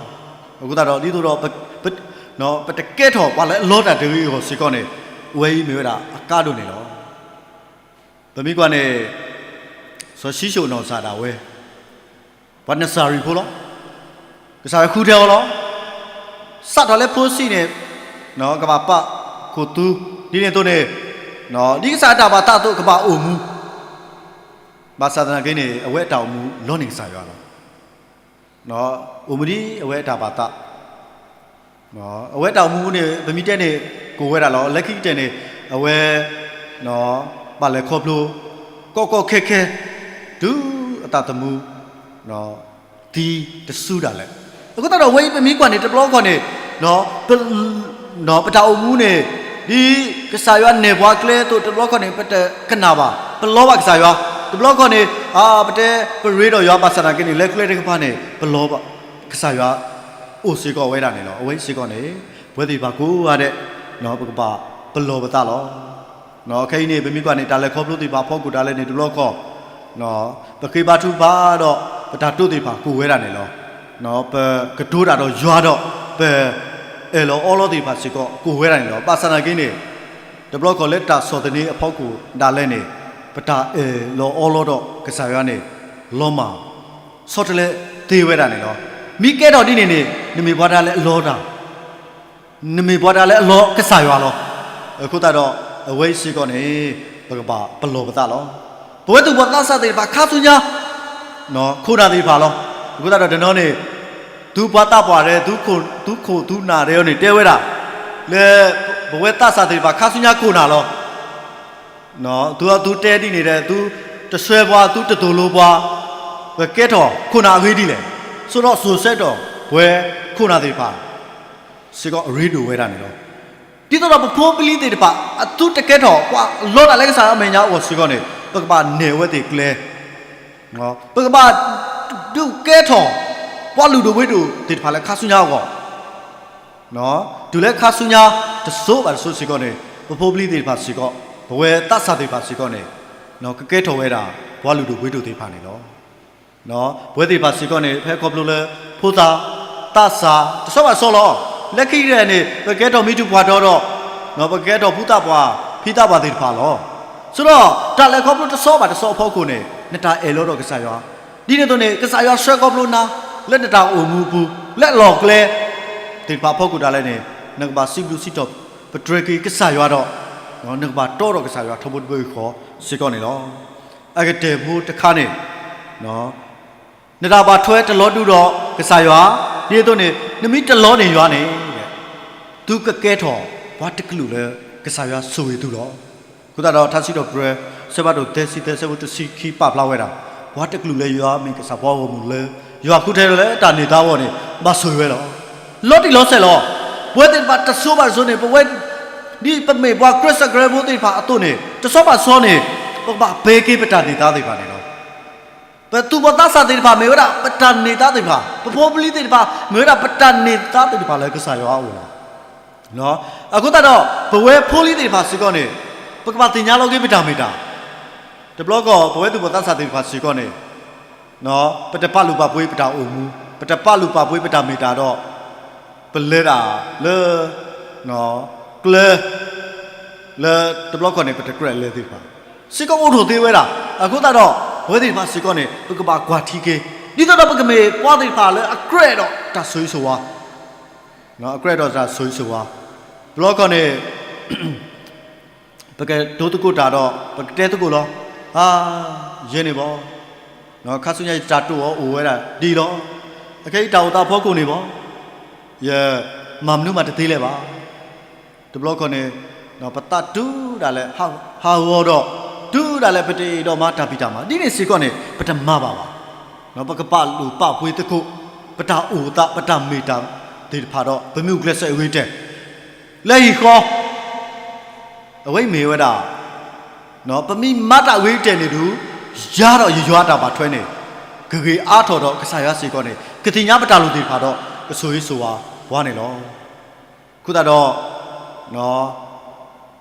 အဃိသတးဒီး ဒ်သိးဒီး ပတကဲထီၣ်ပှၤလၢအလီတၢ်တဂ့ၤအဂီၢ်စ့ၢ်ကီးန့ၣ် အဝဲအံၤမ့ၢ်ဝဲဒၣ်အကါဒိၣ်န့ၣ်လီၤ. ပမ့ၢ်ကွၢ်န့ၣ် စီၤၡံၣ်စိၣ်နီၢ်ကစၢ်ဒၣ်ဝဲ ပှၤနစၤရ့းဖိလီၤ. ကစၢ်ယွၤဃုထၢအီၤလီၤ. စးထီၣ်လၢဖိဆံးန့ၣ် ကဘၣ်ပာ်ခိၣ်သူ, ဒ်န့ၣ်အသိးန့ၣ် ဒ်ကစၢ်အတၢ်ဘၣ်သးအသိးကဘၣ်အိၣ်မူ, ဘၣ်ဆၣ်သနာ်က့န့ၣ် အဝဲအတၢ်အိၣ်မူလီန့ၢ်ကစၢ်ယွၤလီၤ. အိၣ်မူဒ်အဝဲအတၢ်ဘၣ်သး အဝဲတၢ်အိၣ်မူန့ၣ် ပမ့ၢ်တဲန့ၣ် ကိၢ်ဝဲဒၣ်လီၤ. လၢခံကတၢၢ်န့ၣ် အဝဲ ဘၣ်လဲၤခီဖျိ ကီကီခဲခဲ တုၤအသးသမူ သံတစုဒၣ်လဲာ်. အဃိသတးဒီး အဝဲအံၤပမ့ၢ်ကွၢ်န့ၣ် တဘျီခီန့ၣ် ပတၢ်အိၣ်မူန့ၣ် ဒ်ကစၢ်ယွၤနဲၣ်ပှၤကျဲအသိး တဘျီခီန့ၣ် ပတကနၣ်ဘၣ်, ပလီဘၣ်ကစၢ်ယွၤ, တဘျီခီန့ၣ် ပတဲပရ့ဒီးယွၤ ဘၣ်ဆၣ်သနာ်က့န့ၣ် လၢကျဲတကပၤန့ၣ် ပလီဘၣ်ကစၢ်ယွၤ အိၣ်စ့ၢ်ကီးဝဲဒၣ်န့ၣ်လီၤ. အဝဲအံၤစ့ၢ်ကီးန့ၣ် ပဝဲသ့ၣ်တဖၣ်ကိးဂၤဒဲး ပကဘၣ်ပလီၢ်ပသးလီၤ. ခဲအံၤန့ၣ် ပမ့ၢ်ကွၢ်န့ၣ် တၢ်လဲၤခီဖျိသ့ၣ်တဖၣ်အဖီခိၣ်ဒၣ်လဲာ်န့ၣ် တဘျီခီ ပဃ့ဘါထုကဖၣ်ဒီး ပတၢ်တိာ်သ့ၣ်တဖၣ်ကိးဝဲဒၣ်န့ၣ်လီၤ. ပကတိၤတၢ်ဒီးယွၤဒီး ပအၢၣ်လီၤအီလီၤသ့ၣ်တဖၣ်စ့ၢ်ကီး ကိးဝဲဒၣ်န့ၣ်လီၤ. ဘၣ်ဆၣ်သနာ်က့န့ၣ် တဘျီခီလၢတၢ်ဆီၣ်သနံးအဖီခိၣ်ဒၣ်လဲာ်န့ၣ် ပတၢ်အၢၣ်လီၤအီလီၤဒီးကစၢ်ယွၤန့ၣ် လီၤမၢ်ဆီတလဲသ့ဝဲဒၣ်န့ၣ်လီၤ. မ့ၢ်ကဲထီၣ်ဒ်န့ၣ်န့ၣ် နမ့ၢ်ပှၤတၢ်လၢအလီတၢ် နမ့ၢ်ပှၤတၢ်လၢအလီကစၢ်ယွၤလီၤ. အဃိသတးဒီး အဝဲအံၤစ့ၢ်ကီးန့ၣ် ပကဘၣ်ပလီၢ်ပသးလီၤ. ပဝဲသူၣ်ဘီၣ်သးစၢ်သ့ၣ်တဖၣ်ခါဆူညါ ခိၣ်နၢ်သ့ၣ်တဖၣ်လီၤ. အဃိသတးဒီးတနီၤန့ၣ် သုပှၤသးပှၢ်ဒီး သုခိၣ်သုနၢ်ဒီးန့ၣ် တဲဝဲဒၣ် လၢ ပဝဲသးစၢ်သ့ၣ်တဖၣ်ခါဆူညါခိၣ်နၢ်လီၤ. သုသုတဲဒ်န့ၣ်ဒီး သုတဆှၢပှၤ သုတသိၣ်လိပှၤ ပကဲထီၣ်ခိၣ်နၢ်အဂ့ၢ်ဒ်လဲၣ်. ဆိဒီးစိၤဆၢကတီၢ် ပဝဲခိၣ်နၢ်သ့ၣ်တဖၣ် စ့ၢ်ကီးအရ့ဒိၣ်ဝဲဒၣ်န့ၣ်လီၤ. ဒ်သိးဒီးပဖိပလံၤသ့ၣ်တဖၣ် အသုတကဲထီၣ်ပှၤလီတၢ်လၢကစၢ်ယွၤအမဲာ်ညါအဂီၢ်စ့ၢ်ကီးန့ၣ် ပကဘၣ်နဲၣ်အဝဲသ့ၣ်ကျဲ ပကဘၣ်ဒုးကဲထီၣ် ပှၤလုၢ်ဒိၣ်ပှ့ၤဒိၣ်သ့ၣ်တဖၣ်လၢခါဆူညါအဂီၢ် တုၤလၢခါဆူညါ တစိၤဘၣ်တစိၤစ့ၢ်ကီးန့ၣ် ပဖိပလံၤသ့ၣ်တဖၣ်စ့ၢ်ကီး ပဝဲသးစၢ်သ့ၣ်တဖၣ်စ့ၢ်ကီးန့ၣ် ကကဲထီၣ်ဝဲဒၣ် ပှၤလုၢ်ဒိၣ်ပှ့ၤဒိၣ်သ့ၣ်တဖၣ်န့ၣ်လီၤ. ပဝဲသ့ၣ်တဖၣ်စ့ၢ်ကီးန့ၣ် ဖဲခီဖျိလၢ ဖိသၣ် သးစၢ်, တဆီဘၣ်တဆီလီၤ. လၢခံကတၢၢ်န့ၣ် ပကကဲထီၣ်မံၤထူၣ်ပှၢ်တီၤဒီး ပကကဲထီၣ်ဖုသးပှၢ် ဖံသးပှၢ်သ့ၣ်တဖၣ်လီၤ. ဆိဒီးတၢ်လဲၤခီဖျိတဆီဘၣ်တဆီအဖီခိၣ်န့ၣ် နတၢ်အဲၣ်လီၤဒီးကစၢ်ယွၤ, ဒ်န့ၣ်အသိးန့ၣ် ကစၢ်ယွၤဆှၢခီဖျိနၤ လၢနတၢ်အိၣ်မူအပူၤ လၢအလီၢ်အကျဲသ့ၣ်တဖၣ်အဖီခိၣ်ဒၣ်လဲာ်န့ၣ် နကဘၣ်စံးဘျုးစံးထီၣ် ပတြၢၤက့ၤကစၢ်ယွၤဒီး နကဘၣ်တီဒီးကစၢ်ယွၤထီဘိတဘိယူၢ်ဃီစ့ၢ်ကီးန့ၣ်လီၤ. အကတၢၢ်ဖိတခါန့ၣ် နတၢ်ဘၣ်ထွဲတလီၤတူာ်ဒီးကစၢ်ယွၤ, ဒ်န့ၣ်အသိးန့ၣ် နမ့ၢ်တလီန့ၢ်ယွၤန့ၣ် သုကကဲထီၣ်ပှၤတကလုာ်လၢကစၢ်ယွၤဆိၣ်ဂ့ၤသုလီၤ. အဃိသတးဒီးထါစံးထီၣ်ပတြၢၤ အဆၢဖးဒိၣ်သၢဆံသၢ အဆၢဖိတဆံခံပာ်ဖျါဝဲဒၣ် ပှၤတကလုာ်လၢယွၤမ့ၢ်ကစၢ် ပှၤဂီၢ်မုၢ်လၢယွၤဃုထၢလၢတၢ်န့ၢ်သါအဂီၢ်န့ၣ် ဘၣ်ဆိၣ်ဂ့ၤဝဲလီၤ. လီၤတံၢ်လီၤဆဲးလီၤ. ပဝဲသ့ၣ်တဖၣ်တစိၤဘၣ်တစိၤန့ၣ် ပဝဲ ဒ်ပမ့ၢ်ပှၤခရံာ်ဖိသ့ၣ်တဖၣ်အသိးန့ၣ် တဆီဘၣ်တဆီန့ၣ် ပကဘၣ်ပာ်က့ၤပတၢ်န့ၢ်သါသ့ၣ်တဖၣ်န့ၣ်လီၤ. ပသူၣ်ဘီၣ်သးစၢ်သ့ၣ်တဖၣ်မ့ၢ်ဝဲဒၣ်ပတၢ်န့ၢ်သါသ့ၣ်တဖၣ်, ပဖိပလံၤသ့ၣ်တဖၣ်မ့ၢ်ဝဲဒၣ်ပတၢ်န့ၢ်သါသ့ၣ်တဖၣ်လၢကစၢ်ယွၤအအိၣ်လီၤ. အဃိသတးဒီး ပဝဲဖိလံၤသ့ၣ်တဖၣ်စ့ၢ်ကီးန့ၣ် ပကဘၣ်သ့ၣ်ညါလီၤက့ၤပတၢ်မ့ၢ်တၢ် တဘျီဃီ ပဝဲသူၣ်ဘီၣ်သးစၢ်သ့ၣ်တဖၣ်စ့ၢ်ကီးန့ၣ် ပတပာ်လုၢ်ပာ်ပှ့ၤပတၢ်အိၣ်မူ, ပတပာ်လုၢ်ပာ်ပှ့ၤပတၢ်မ့ၢ်တၢ်ဒီး ပလဲၤဒၣ်လၢ ကျဲ လၢတဘျီဃီန့ၣ် ပတကြၢးလဲၤသ့ၣ်တဖၣ် စ့ၢ်ကီးအိၣ်ထီၣ်သ့ဝဲဒၣ်. အဃိသတးဒီး ပဝဲသ့ၣ်တဖၣ်စ့ၢ်ကီးန့ၣ် ပကဘၣ်ကွၢ်ထံက့ၤ ဒ်သိးဒီးပကမ့ၢ်ပှၤသ့ၣ်တဖၣ်လၢအကြၢးဒီးတၢ်ဆိၣ်ဂ့ၤဆိၣ်ဝါ, အကြၢးဒီးတၢ်ဆိၣ်ဂ့ၤဆိၣ်ဝါ, တဘျီဃီန့ၣ် ပကတိၤသကိးတၢ်ဒီး ပကတဲသကိးလီၤ. အါ, ယဲန့ၣ်ဘီ, ခါဆူညါယတၢ်တိာ်အီၤအိၣ်ဝဲဒၣ်ဒ်အံၤလီၤ. အခဲအံၤတၢ်အိၣ်သးအဖီခိၣ်န့ၣ်ဘီ, ယမၤမနုၤမးတသ့လၢၤဘၣ်. တဘျီဃီန့ၣ် ပသးတုၤဒၣ်လဲာ်ဟးဂီၤဒီး တုၤဒၣ်လဲာ်ပတအဲၣ်ဒိးမၤတၢ်ဖံးတၢ်မၤ ဒ်န့ၣ်စ့ၢ်ကီးန့ၣ် ပတမၤဘၣ်ဘၣ်. ပကပာ်လုၢ်ပာ်ပှ့ၤသကိး ပတၢ်အိၣ်သး ပတၢ်မ့ၢ်တၢ်သ့ၣ်တဖၣ်ဒီး ပမ့ၢ်အိၣ်ကျဲးစၢးအဂ့ၤကတၢၢ် လၢဟံၣ်ဃီ အဝဲအံၤမ့ၢ်ဝဲဒၣ် ပမ့ၢ်မၤတၢ်အဂ့ၤကတၢၢ်န့ၣ်ဒုး ယၤဒီးယယွၤအတၢ်ဘၣ်ထွဲန့ၣ် ကဂ့ၤအါထီၣ်ဒီးကစၢ်ယွၤစ့ၢ်ကီးန့ၣ် ကသ့ၣ်ညါပတၢ်လိၣ်သ့ၣ်တဖၣ်ဒီး ကဆိၣ်ဂ့ၤဆိၣ်ဝါပှၤန့ၣ်လီၤ. အဃိသတးဒီး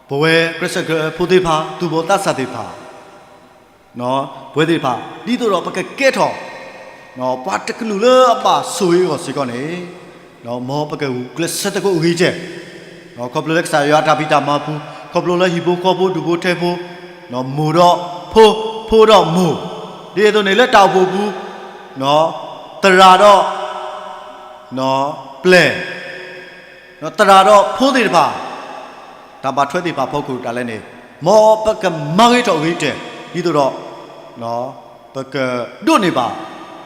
ပဝဲကျဲးစၢးဖိသ့ၣ်တဖၣ် သူၣ်ဘီၣ်သးစၢ်သ့ၣ်တဖၣ် ပဝဲသ့ၣ်တဖၣ် ဒ်သိးဒီးပကကဲထီၣ် ပှၤတကလုာ်လၢအဘၣ်ဆိၣ်ဂ့ၤအဂီၢ်စ့ၢ်ကီးန့ၣ် မ်ပကဂုာ်ကျဲးစၢးသကိးအဂ့ၤကတၢၢ် ခီဖျိလၢကစၢ်ယွၤအတၢ်ဖံးတၢ်မၤပူၤ ခီဖျိလၢဟံၣ်ဖိဃီဖိဒူၣ်ဖိထၢဖိ မိၢ်ဒီးဖိ ဖိဒီးမိၢ် ဒ်သိးန့ၣ်လၢတၢ်အိၣ်ဖှိၣ်ပူၤ သရၣ်ဒီး ပျဲၢ် သရၣ်ဒီးဖိသ့ၣ်တဖၣ် တၢ်ဘၣ်ထွဲသ့ၣ်တဖၣ်အဖီခိၣ်ဒၣ်လဲာ်န့ၣ် မ်ပကမၤဂ့ၤထီၣ်အဂ့ၤကတၢၢ် ဒ်သိးဒီး ပကဒိးန့ၢ်ဘၣ်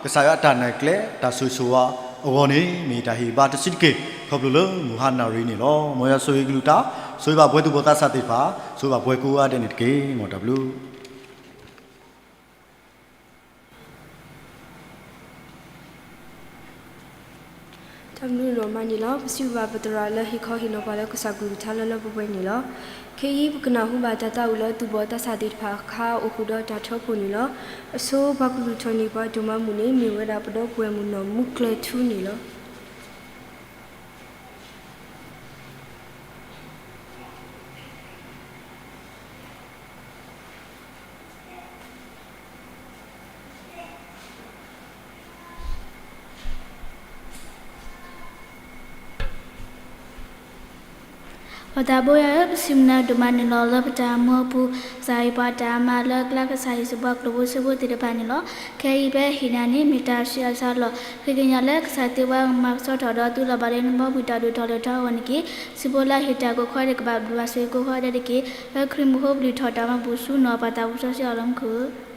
ကစၢ်ယွၤအတၢ်နဲၣ်ကျဲ တၢ်ဆိၣ်ဂ့ၤဆိၣ်ဝါအဂီၢ်န့ၣ် မ့ၢ်တၢ်ဟ့ၣ်ဘါတဆံးတက့ၢ် ခီဖျိလၢမုၢ်ဟါနၣ်ရံၣ်န့ၣ်လီၤ. မ်ယွၤဆိၣ်ဂ့ၤကလုၢ်ကထါ ဆိၣ်ဂ့ၤဘၣ်ပဝဲသူၣ်ဘီၣ်သးစၢ်သ့ၣ်တဖၣ် ဆိၣ်ဂ့ၤဘၣ်ပဝဲကိးဂၤဒဲးန့ၣ်တက့ၢ်. မ်တၢ်ဘျုး တၢ်ဘျုးဒိၣ်မးန့ၣ်လီၤ. ပစံးဘျုးဘၣ်ပသရၣ်လၢဟ့ၣ်ခီဟ့ၣ်နီၤပှၤလၢကစၢ်ကလုၢ်ကထါလၢလၢပှဲၤပှဲၤန့ၣ်လီၤ. ခဲအံၤပကနၢ်ဟူဘၣ်တၢ်သးဝံၣ်လၢသူၣ်ဘီၣ်သးစၢ်သ့ၣ်တဖၣ်အခါအိၣ်ဃုာ်ဒီးတၢ်ထီခိၣ်န့ၣ်လီၤ. အဆိပှၤကလုၢ်ထီၣ်န့ၢ်ပှၤဒိၣ်မးမုၢ်န့ၣ် မ့ၢ်ဝဲဒၣ်ပဒီပုၢ်ဝဲၢ်မုၣ်နီၢ်မူကျၢၢ်ထူန့ၣ်လီၤ. ပတၢ်ဘိယွၤဧၢ, ပစံးဘျုးနၤဒိၣ်မးန့ၣ်လီၤ. လၢပတၢ်အိၣ်မူအပူၤ ကစၢ်ဟ့ၣ်ပှၤတၢ်မၤလၢအကျါ, ကစၢ်ဟ့ၣ်ဆူပှၤကျိၣ်ဖိစ့ဖိသ့ၣ်တဖၣ်န့ၣ်လီၤ. ခဲအံၤပဟ့ၣ်နၤန့ၣ် မ့ၢ်တၢ်ဆံးအသးလီၤ. ဃ့ကညးလၢကစၢ်သ့ဝဲမၤကဆှီထီၣ်ဒီး သုလီၤဘၣ်လၢနဘီမုၢ်တၢ်ဒိၣ်ထီၣ်လၢထီအဂီၢ်န့ၣ်တက့ၢ်. စံးဘျုးလၢဟ့ၣ်တၢ်ကိးခီဒဲးကဘၣ်ဘျုးဘၣ်ဆိၣ်ဂ့ၤကိးခီဒဲးတက့ၢ်. လၢခရံာ်မူခိၣ်ပလုၢ်ထီၣ်တၢ်မၤဘူၣ်ဆူနီၢ်ပၢ်သးစီဆှံအလီၢ်မူခိၣ်ဧၢ.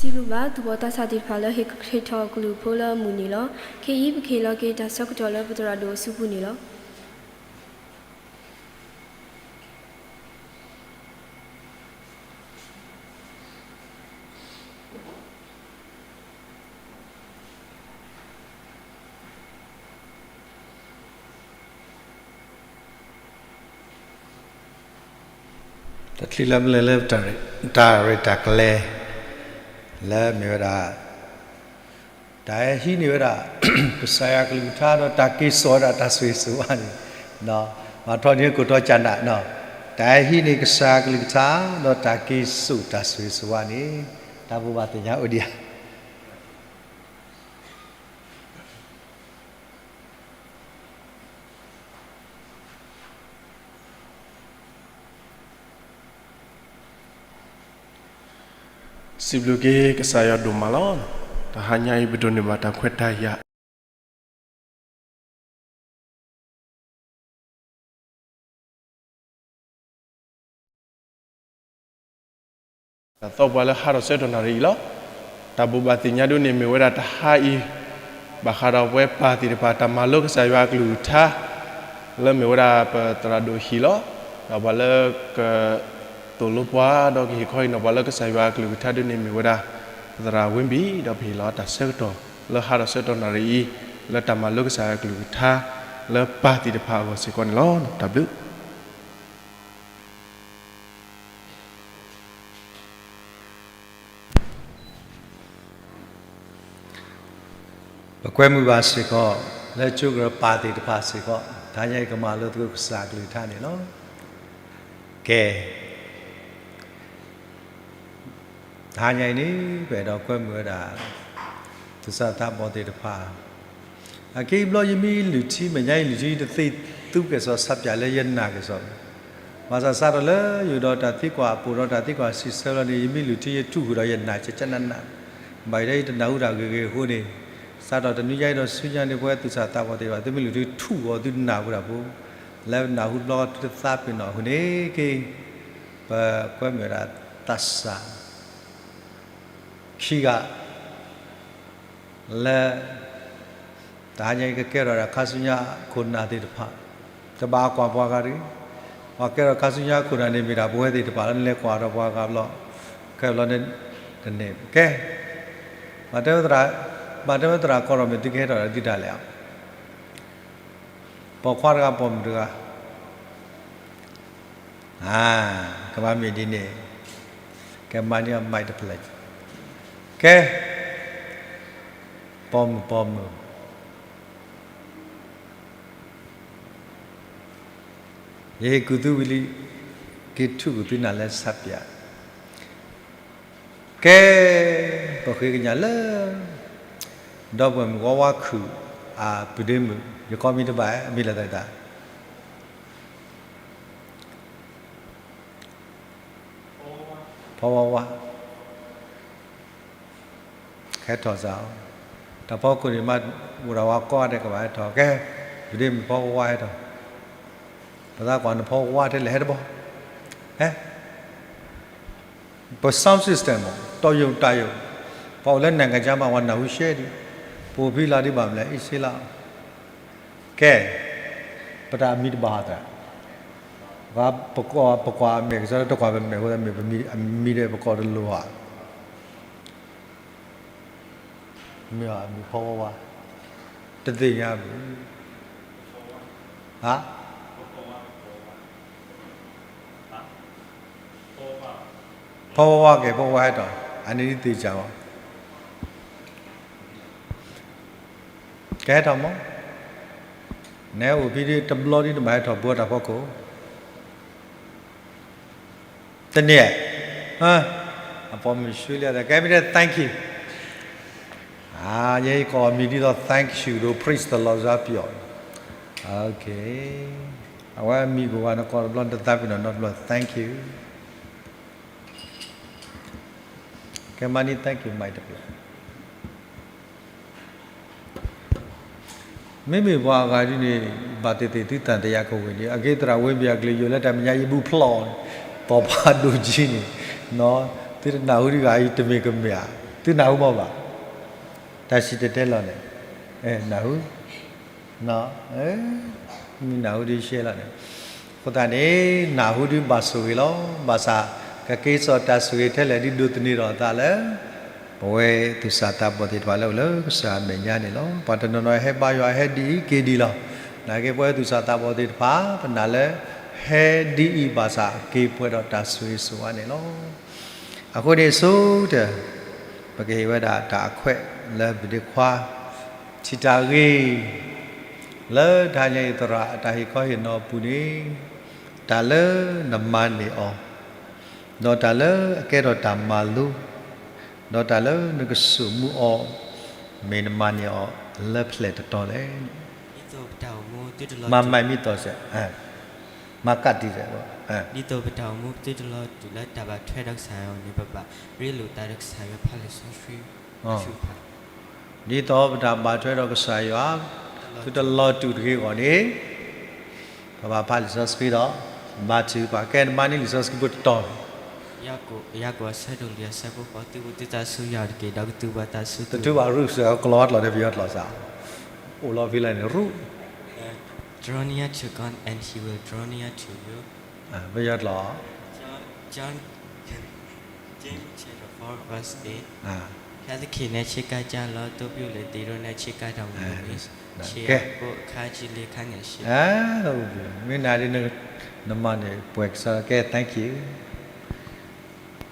စံးဘျုးဘၣ် သူၣ်ဘီၣ်သးစၢ်သ့ၣ်တဖၣ်လၢဟ့ၣ်ထီၣ်ကလုၢ်ဖိလၢအမုာ်န့ၣ်လီၤ. ခဲအံၤပကဟ့ၣ်လီၤက့ၤတၢ်ဆၢကတီၢ်လၢပသရၣ်ဒိၣ်အစုပူၤန့ၣ်လီၤ. တချုးလၢပလဲၤလၢ တၢ်ရဲၣ်တၢ်ကျဲၤ လၢမ့ၢ်ဝဲဒၣ် တၢ်ဟဲဟံးန့ၢ်ဝဲဒၣ် ကစၢ်ယွၤကလုၢ်ကထါဒီးတၢ်က့ၤစိာ်ဝဲဒၣ်တၢ်ဆိၣ်ဂ့ၤဆိၣ်ဝါန့ၣ်, မၤထီၣ်န့ၢ်ကိၣ်တီကၢ်နး, တၢ်ဟဲဟံးန့ၢ်ကစၢ်ယွၤကလုၢ်ကထါ ဒီးတၢ်က့ၤစိာ်တၢ်ဆိၣ်ဂ့ၤဆိၣ်ဝါန့ၣ် တၢ်ဘိးဘၣ်သ့ၣ်ညါအိၣ်ဒံးဧါ. စံးဘျုးက့ၤကစၢ်ယွၤဒိၣ်မးလီၤ. တဟါညါအံၤပဒိးန့ၢ်ဘၣ်တၢ်ခွဲးတၢ်ယာ် တၢ်သီပှၤလၢဟါဒီးဆၢကတီၢ်နၣ်ရံၣ်အံၤလီၤ. တၢ်ဘိးဘၣ်သ့ၣ်ညါဒ်န့ၣ်မ့ၢ်ဝဲဒၣ်တဟါအံၤ ဘၣ်ဃးဒီးပဝဲပၢ်သ့ၣ်တဖၣ်တၢ်မၤလိကစၢ်ယွၤအကလုၢ်ကထါ လၢမ့ၢ်ဝဲဒၣ်ပသရၣ်ဒိၣ်ဟံၣ်လီၤ. ဒီးပှၤလၢကသိၣ်လိပှၤဒီးကဟ့ၣ်ခီဟ့ၣ်နီၤပှၤလၢကစၢ်ယွၤအကလုၢ်ကထါဒ်န့ၣ် မ့ၢ်ဝဲဒၣ်ပသရၣ်ဝ့ဘံၣ် ဒီးပဟ့ၣ်လီၤတၢ်ဆၢကတီၢ်လၢဟါဒီးဆၢကတီၢ်နၣ်ရံၣ်အံၤ လၢတၢ်မၤလိကစၢ်ယွၤအကလုၢ်ကထါ လၢပၢ်သ့ၣ်တဖၣ်အဂီၢ်စ့ၢ်ကီးန့ၣ်လီၤ. တၢ်ဘျုး ပကွဲမုာ်ဘၣ်စ့ၢ်ကီး လၢကၠိကရၢပၢ်သ့ၣ်တဖၣ်စ့ၢ်ကီး တဟါညါအံၤကမၤလိသကိးကစၢ်အကလုၢ်ကထါန့ၣ်လီၤ. ကဲ တဟါညါအံၤန့ၣ် ပအဲၣ်ဒိးကွဲမုာ်ဝဲဒၣ် သူၣ်စၢ်သးဘီၣ်သ့ၣ်တဖၣ် အက့ၢ်ဘျီယမ့ၢ်လုၢ်ထံ မဲာ်ညါအံၤလုၢ်ထံတသ့သူကဲၣ်ဆိး ဆၢပၠးလၢယနာ်ကဲၣ်ဆိး, ဘၣ်ဆၣ်စးထီၣ်လၢယအိၣ်ဒီးတၢ်သံကွၢ်အပူၤဒီးတၢ်သံကွၢ်စံးဆၢလီၤန့ၣ် ယမ့ၢ်လုၢ်ထံယထူၣ်ဃုာ်ဒီးယနာ်ကဲၣ်ကဲၣ်နးနး, ဘၣ်ယိၣ်ဒီးယတနၢ်ဟူတၢ်ဂ့ၤဂ့ၤအဃိန့ၣ်, စးထီၣ်တနွံညါအံၤဒီးဆူညါန့ၣ် ပဝဲသူၣ်စၢ်သးဘီၣ်သ့ၣ်တဖၣ် သုမ့ၢ်လုၢ်ထံထူၣ်အီၤသုနာ်ဝဲဒၣ်ဖိ, လၢနၢ်ဟူတဘျီသုတသးပ့ၤနီၣ်အဃိန့ၣ် က့ၢ် ပကွဲမုာ်ဝဲဒၣ်သးစၢ် ခံဂၤ လၢ တဟါညါအံၤကကဲထီၣ်ဒၣ်ခါဆူညါအခိၣ်နၢ်သ့ၣ်တဖၣ်, တဘၣ်ကွၢ်ပှၤဂၤတဂ့ၤ, ပှၤကဲထီၣ်ခါဆူညါအခိၣ်နၢ်န့ၣ်မ့ၢ်ဒၣ်ပဝဲသ့ၣ်တဖၣ်လၢနလဲၤကွၢ်ဒီးပှၤဂၤဘျီ, ခဲဘျီန့ၣ် တန့ၢ်ကဲ, ဘၣ်တဲဝဲသရၣ်, ဘၣ်တဲဝဲသရၣ်ကီၢ်ဒီးမ့ၢ်သုကဟဲထီၣ်ဒီးသုတၢ်လဲၣ် ပိာ်ခွါတဂၤပိာ်မုၣ်တဂၤ, ကဘၣ်မ့ၢ်ဒ်န့ၣ်, ကဲမၤန့ၢ်အီၤ mic တဖျၢၣ်, ကဲ, ပိာ်မုၣ်ပိာ်မုၣ်, ယဟ့ၣ်ကူၣ်သုဝံၤလံ, က့ၤထူၣ်ကူၣ်သုနၤလၢဆၢပၠး ကဲ, ပဃ့ကညးလၢ ဒီပုၢ်ဝဲၢ်မုၣ်ဝါဝါခုၣ် အပုၢ်ဒ့မုၣ်, ယကိးမံၤတဘၣ် အမံၤလၢတၢ်တၢ် ဖီဝါဝါ, ကဟဲထီၣ်စၢ်အီၤ, တၢ်ဖီခိၣ်န့ၣ်မး အိၣ်ဒၣ်ဝဲကိးဂၤဒဲးကဘၣ်ဟဲထီၣ်, ကဲ, ပုၢ်ဒ့မုၣ်ဖီဝါဝါဟဲထီၣ်, ပသးကွၢ်နဖီဝါဝါထဲလဲၣ် ဟဲတဘီ, ဟဲ ပ sound system မး တီယိာ်တၢ်ယိာ်, ပှၤအိၣ်လၢနၤကစၢ်မး ပှၤနၢ်ဟူရှဲဒံး, ပအိၣ်ဖဲလီၤဒံးဘၣ်မလဲၣ် အ့ၣ်စ့လး, ကဲ, ပတၢ်အမံၤတဘၣ်ဟးသရၣ်, ပှၤ ပကွၢ် ပကွၢ်အမဲာ်ကစီဒီး တကွၢ်ပမဲာ်အဃိသတး မ့ၢ်ပမံၤ အမံၤဒီးပကိးတလိၤဧါ, မ့ၢ်အမံၤဖီဝါဝါ, တသ့ၣ်ညါဘူး, ဟါ ဖီဝါဝါကဲ ဖီဝါဝါဟဲထီၣ်, အန့ၣ်ဒ်သ့ၣ်ညါဘၣ်, ကဟဲထီၣ်မး, နဲအိၣ်ဖဲဒ်တဘျီဒ်နဘၣ်ဟဲထီၣ်ဘှီတၢ်ဖီခိၣ် တန့ၢ်, အပိာ်မုၣ်ဆှံလံ ကဲမ့ၢ်တဲ thank you, ယဲယကိးမံၤဒ်သိး thank you ဒီး praise the Lord စၢ်ပျီ, အဝဲအမံၤပဝဲနကိးတဘျီ နတသးပ့ၤနီၣ်နီတဘျီ thank you, ကဲမၤန့ၢ် thank you မၤတဘျီ မ့မ့ၢ်ပှၤအဂၤဒ်န့ၣ် ဘၣ်သ့ၣ်သ့ၣ်သုသံသယကဝ့ၢ်န့ၣ် အက့ၢ်သရၣ်ဝ့ဘံၣ်အကလုၢ်ယိာ်လၢတၢ်မဲာ်ညါယဘူၣ်ဖျီၣ်န့ၣ် ပှၤဖးဒိၣ်ကံန့ၣ်, သုတနၢ်ဟူဒံးဂၤအံၤတမ့ၢ်ကမ့ၢ်ဧါ, သုနၢ်ဟူမ့ၢ်ဘၣ်, တၢ်စံၣ်တဲၤတဲလီၤန့ၣ်, နၢ်ဟူ, မ့ၢ်နၢ်ဟူဒုးရှဲလီၤန့ၣ်, အဃိသတးန့ၣ် နၢ်ဟူဒုးဘၣ်ဆိၣ်ဂ့ၤလီၤ. ဘၣ်ဆၣ် ကက့ၤစိာ်တၢ်ဆိၣ်ဂ့ၤထဲလဲၣ်ဒုးဒိးသန့ၤထီၣ်အသးလၢ ပဝဲသူၣ်စၢ်သးဘီၣ်သ့ၣ်တဖၣ်လၢအိၣ်လၢကစၢ်အမဲာ်ညါန့ၣ်လီၤ. ပှၤတနီၤနီၤဟဲဘါယွၤ ဟဲဒ်အံၤက့ၤဒ်အံၤလီၤ. နာ်က့ပဝဲသူၣ်စၢ်သးဘီၣ်သ့ၣ်တဖၣ် ပနာ်လၢ ဟဲဒ်အံၤဘၣ်ဆၣ် က့ၤပှဲၤဒီးတၢ်ဆိၣ်ဂ့ၤဆိၣ်ဝါန့ၣ်လီၤ. အဃိန့ၣ်ဆိကတၢၢ် ပကဟ့ၣ်ဝဲဒၣ်တၢ်အခွဲးလၢပဒ့ခွါ ထံၣ်တၢ်ဂ့ၢ် လၢတဟါညါအံၤသရၣ်အတၢ်ဟ့ၣ်ခီဟ့ၣ်နီၤအပူၤန့ၣ် တၢ်လၢနမၤန့ၢ်အီၤ ဒီးတၢ်လၢအကဲထီၣ်တၢ်မၤလိ ဒီးတၢ်လၢနကဆိကမိၣ်အီၤ မ့ၢ်နမၤန့ၢ်အီၤလၢဖျၢၣ်တတီၤလဲၣ်. မၤမၤမံသီၣ်စဲး, မၤကးတံၢ်စဲး, ဒ်သိးပတၢ်အိၣ်မူပသုတလီၤတူာ်လၢတၢ်ဘၣ်ထွဲဒီးကစၢ်ယွၤန့ၣ် ပဘၣ်ရ့လိာ်သးဒီးကစၢ်ယွၤဖးလံာ်စီဆှံ ဒ်သိးပတၢ်ဘၣ်ထွဲဒီးကစၢ်ယွၤ သုတလီၤတူာ်တဂ့ၤအဂီၢ်န့ၣ် ပဘၣ်ဖးလံာ်စီဆှံဒီး ဘါထုကဖၣ် ကဲနမၤန့ၢ်လံာ်စီဆှံဖိတတီၤန့ၣ် ယၤကိာ်အဆၢဒိၣ်လွံၢ်အဆၢဖိဃိး သုးဘူးသုသးဆူယွၤတက့ၢ် ဒီးကသူၣ်ဘၣ်သးဆူသု တထူၣ်ဘၣ်ရူၣ်စၢၤကလီၤဝါကျိာ်ဒီးပယီၤကျိာ်စး အိၣ်လီၤဖဲလဲၣ်န့ၣ်ရူၣ် Draw near to God and He will draw near to you. ပယီၤကျိာ် John, James chapter four verse eight. ခဲသ့ၣ်က့ၤန့ၣ် ဆ့ကၤကၢ်လီၤ သိးပျိလၢသ့ၣ်ဒိးန့ၣ် ဆ့ကၤတၢ်မူန့ၣ် ဆ့ကၤဖိအခါဆံလ့အခါန့ၣ်ဆ့ မ့ၢ်နၤဒ် နမၤန့ၢ်ပှဲၤကစၢ် ကဲ thank you.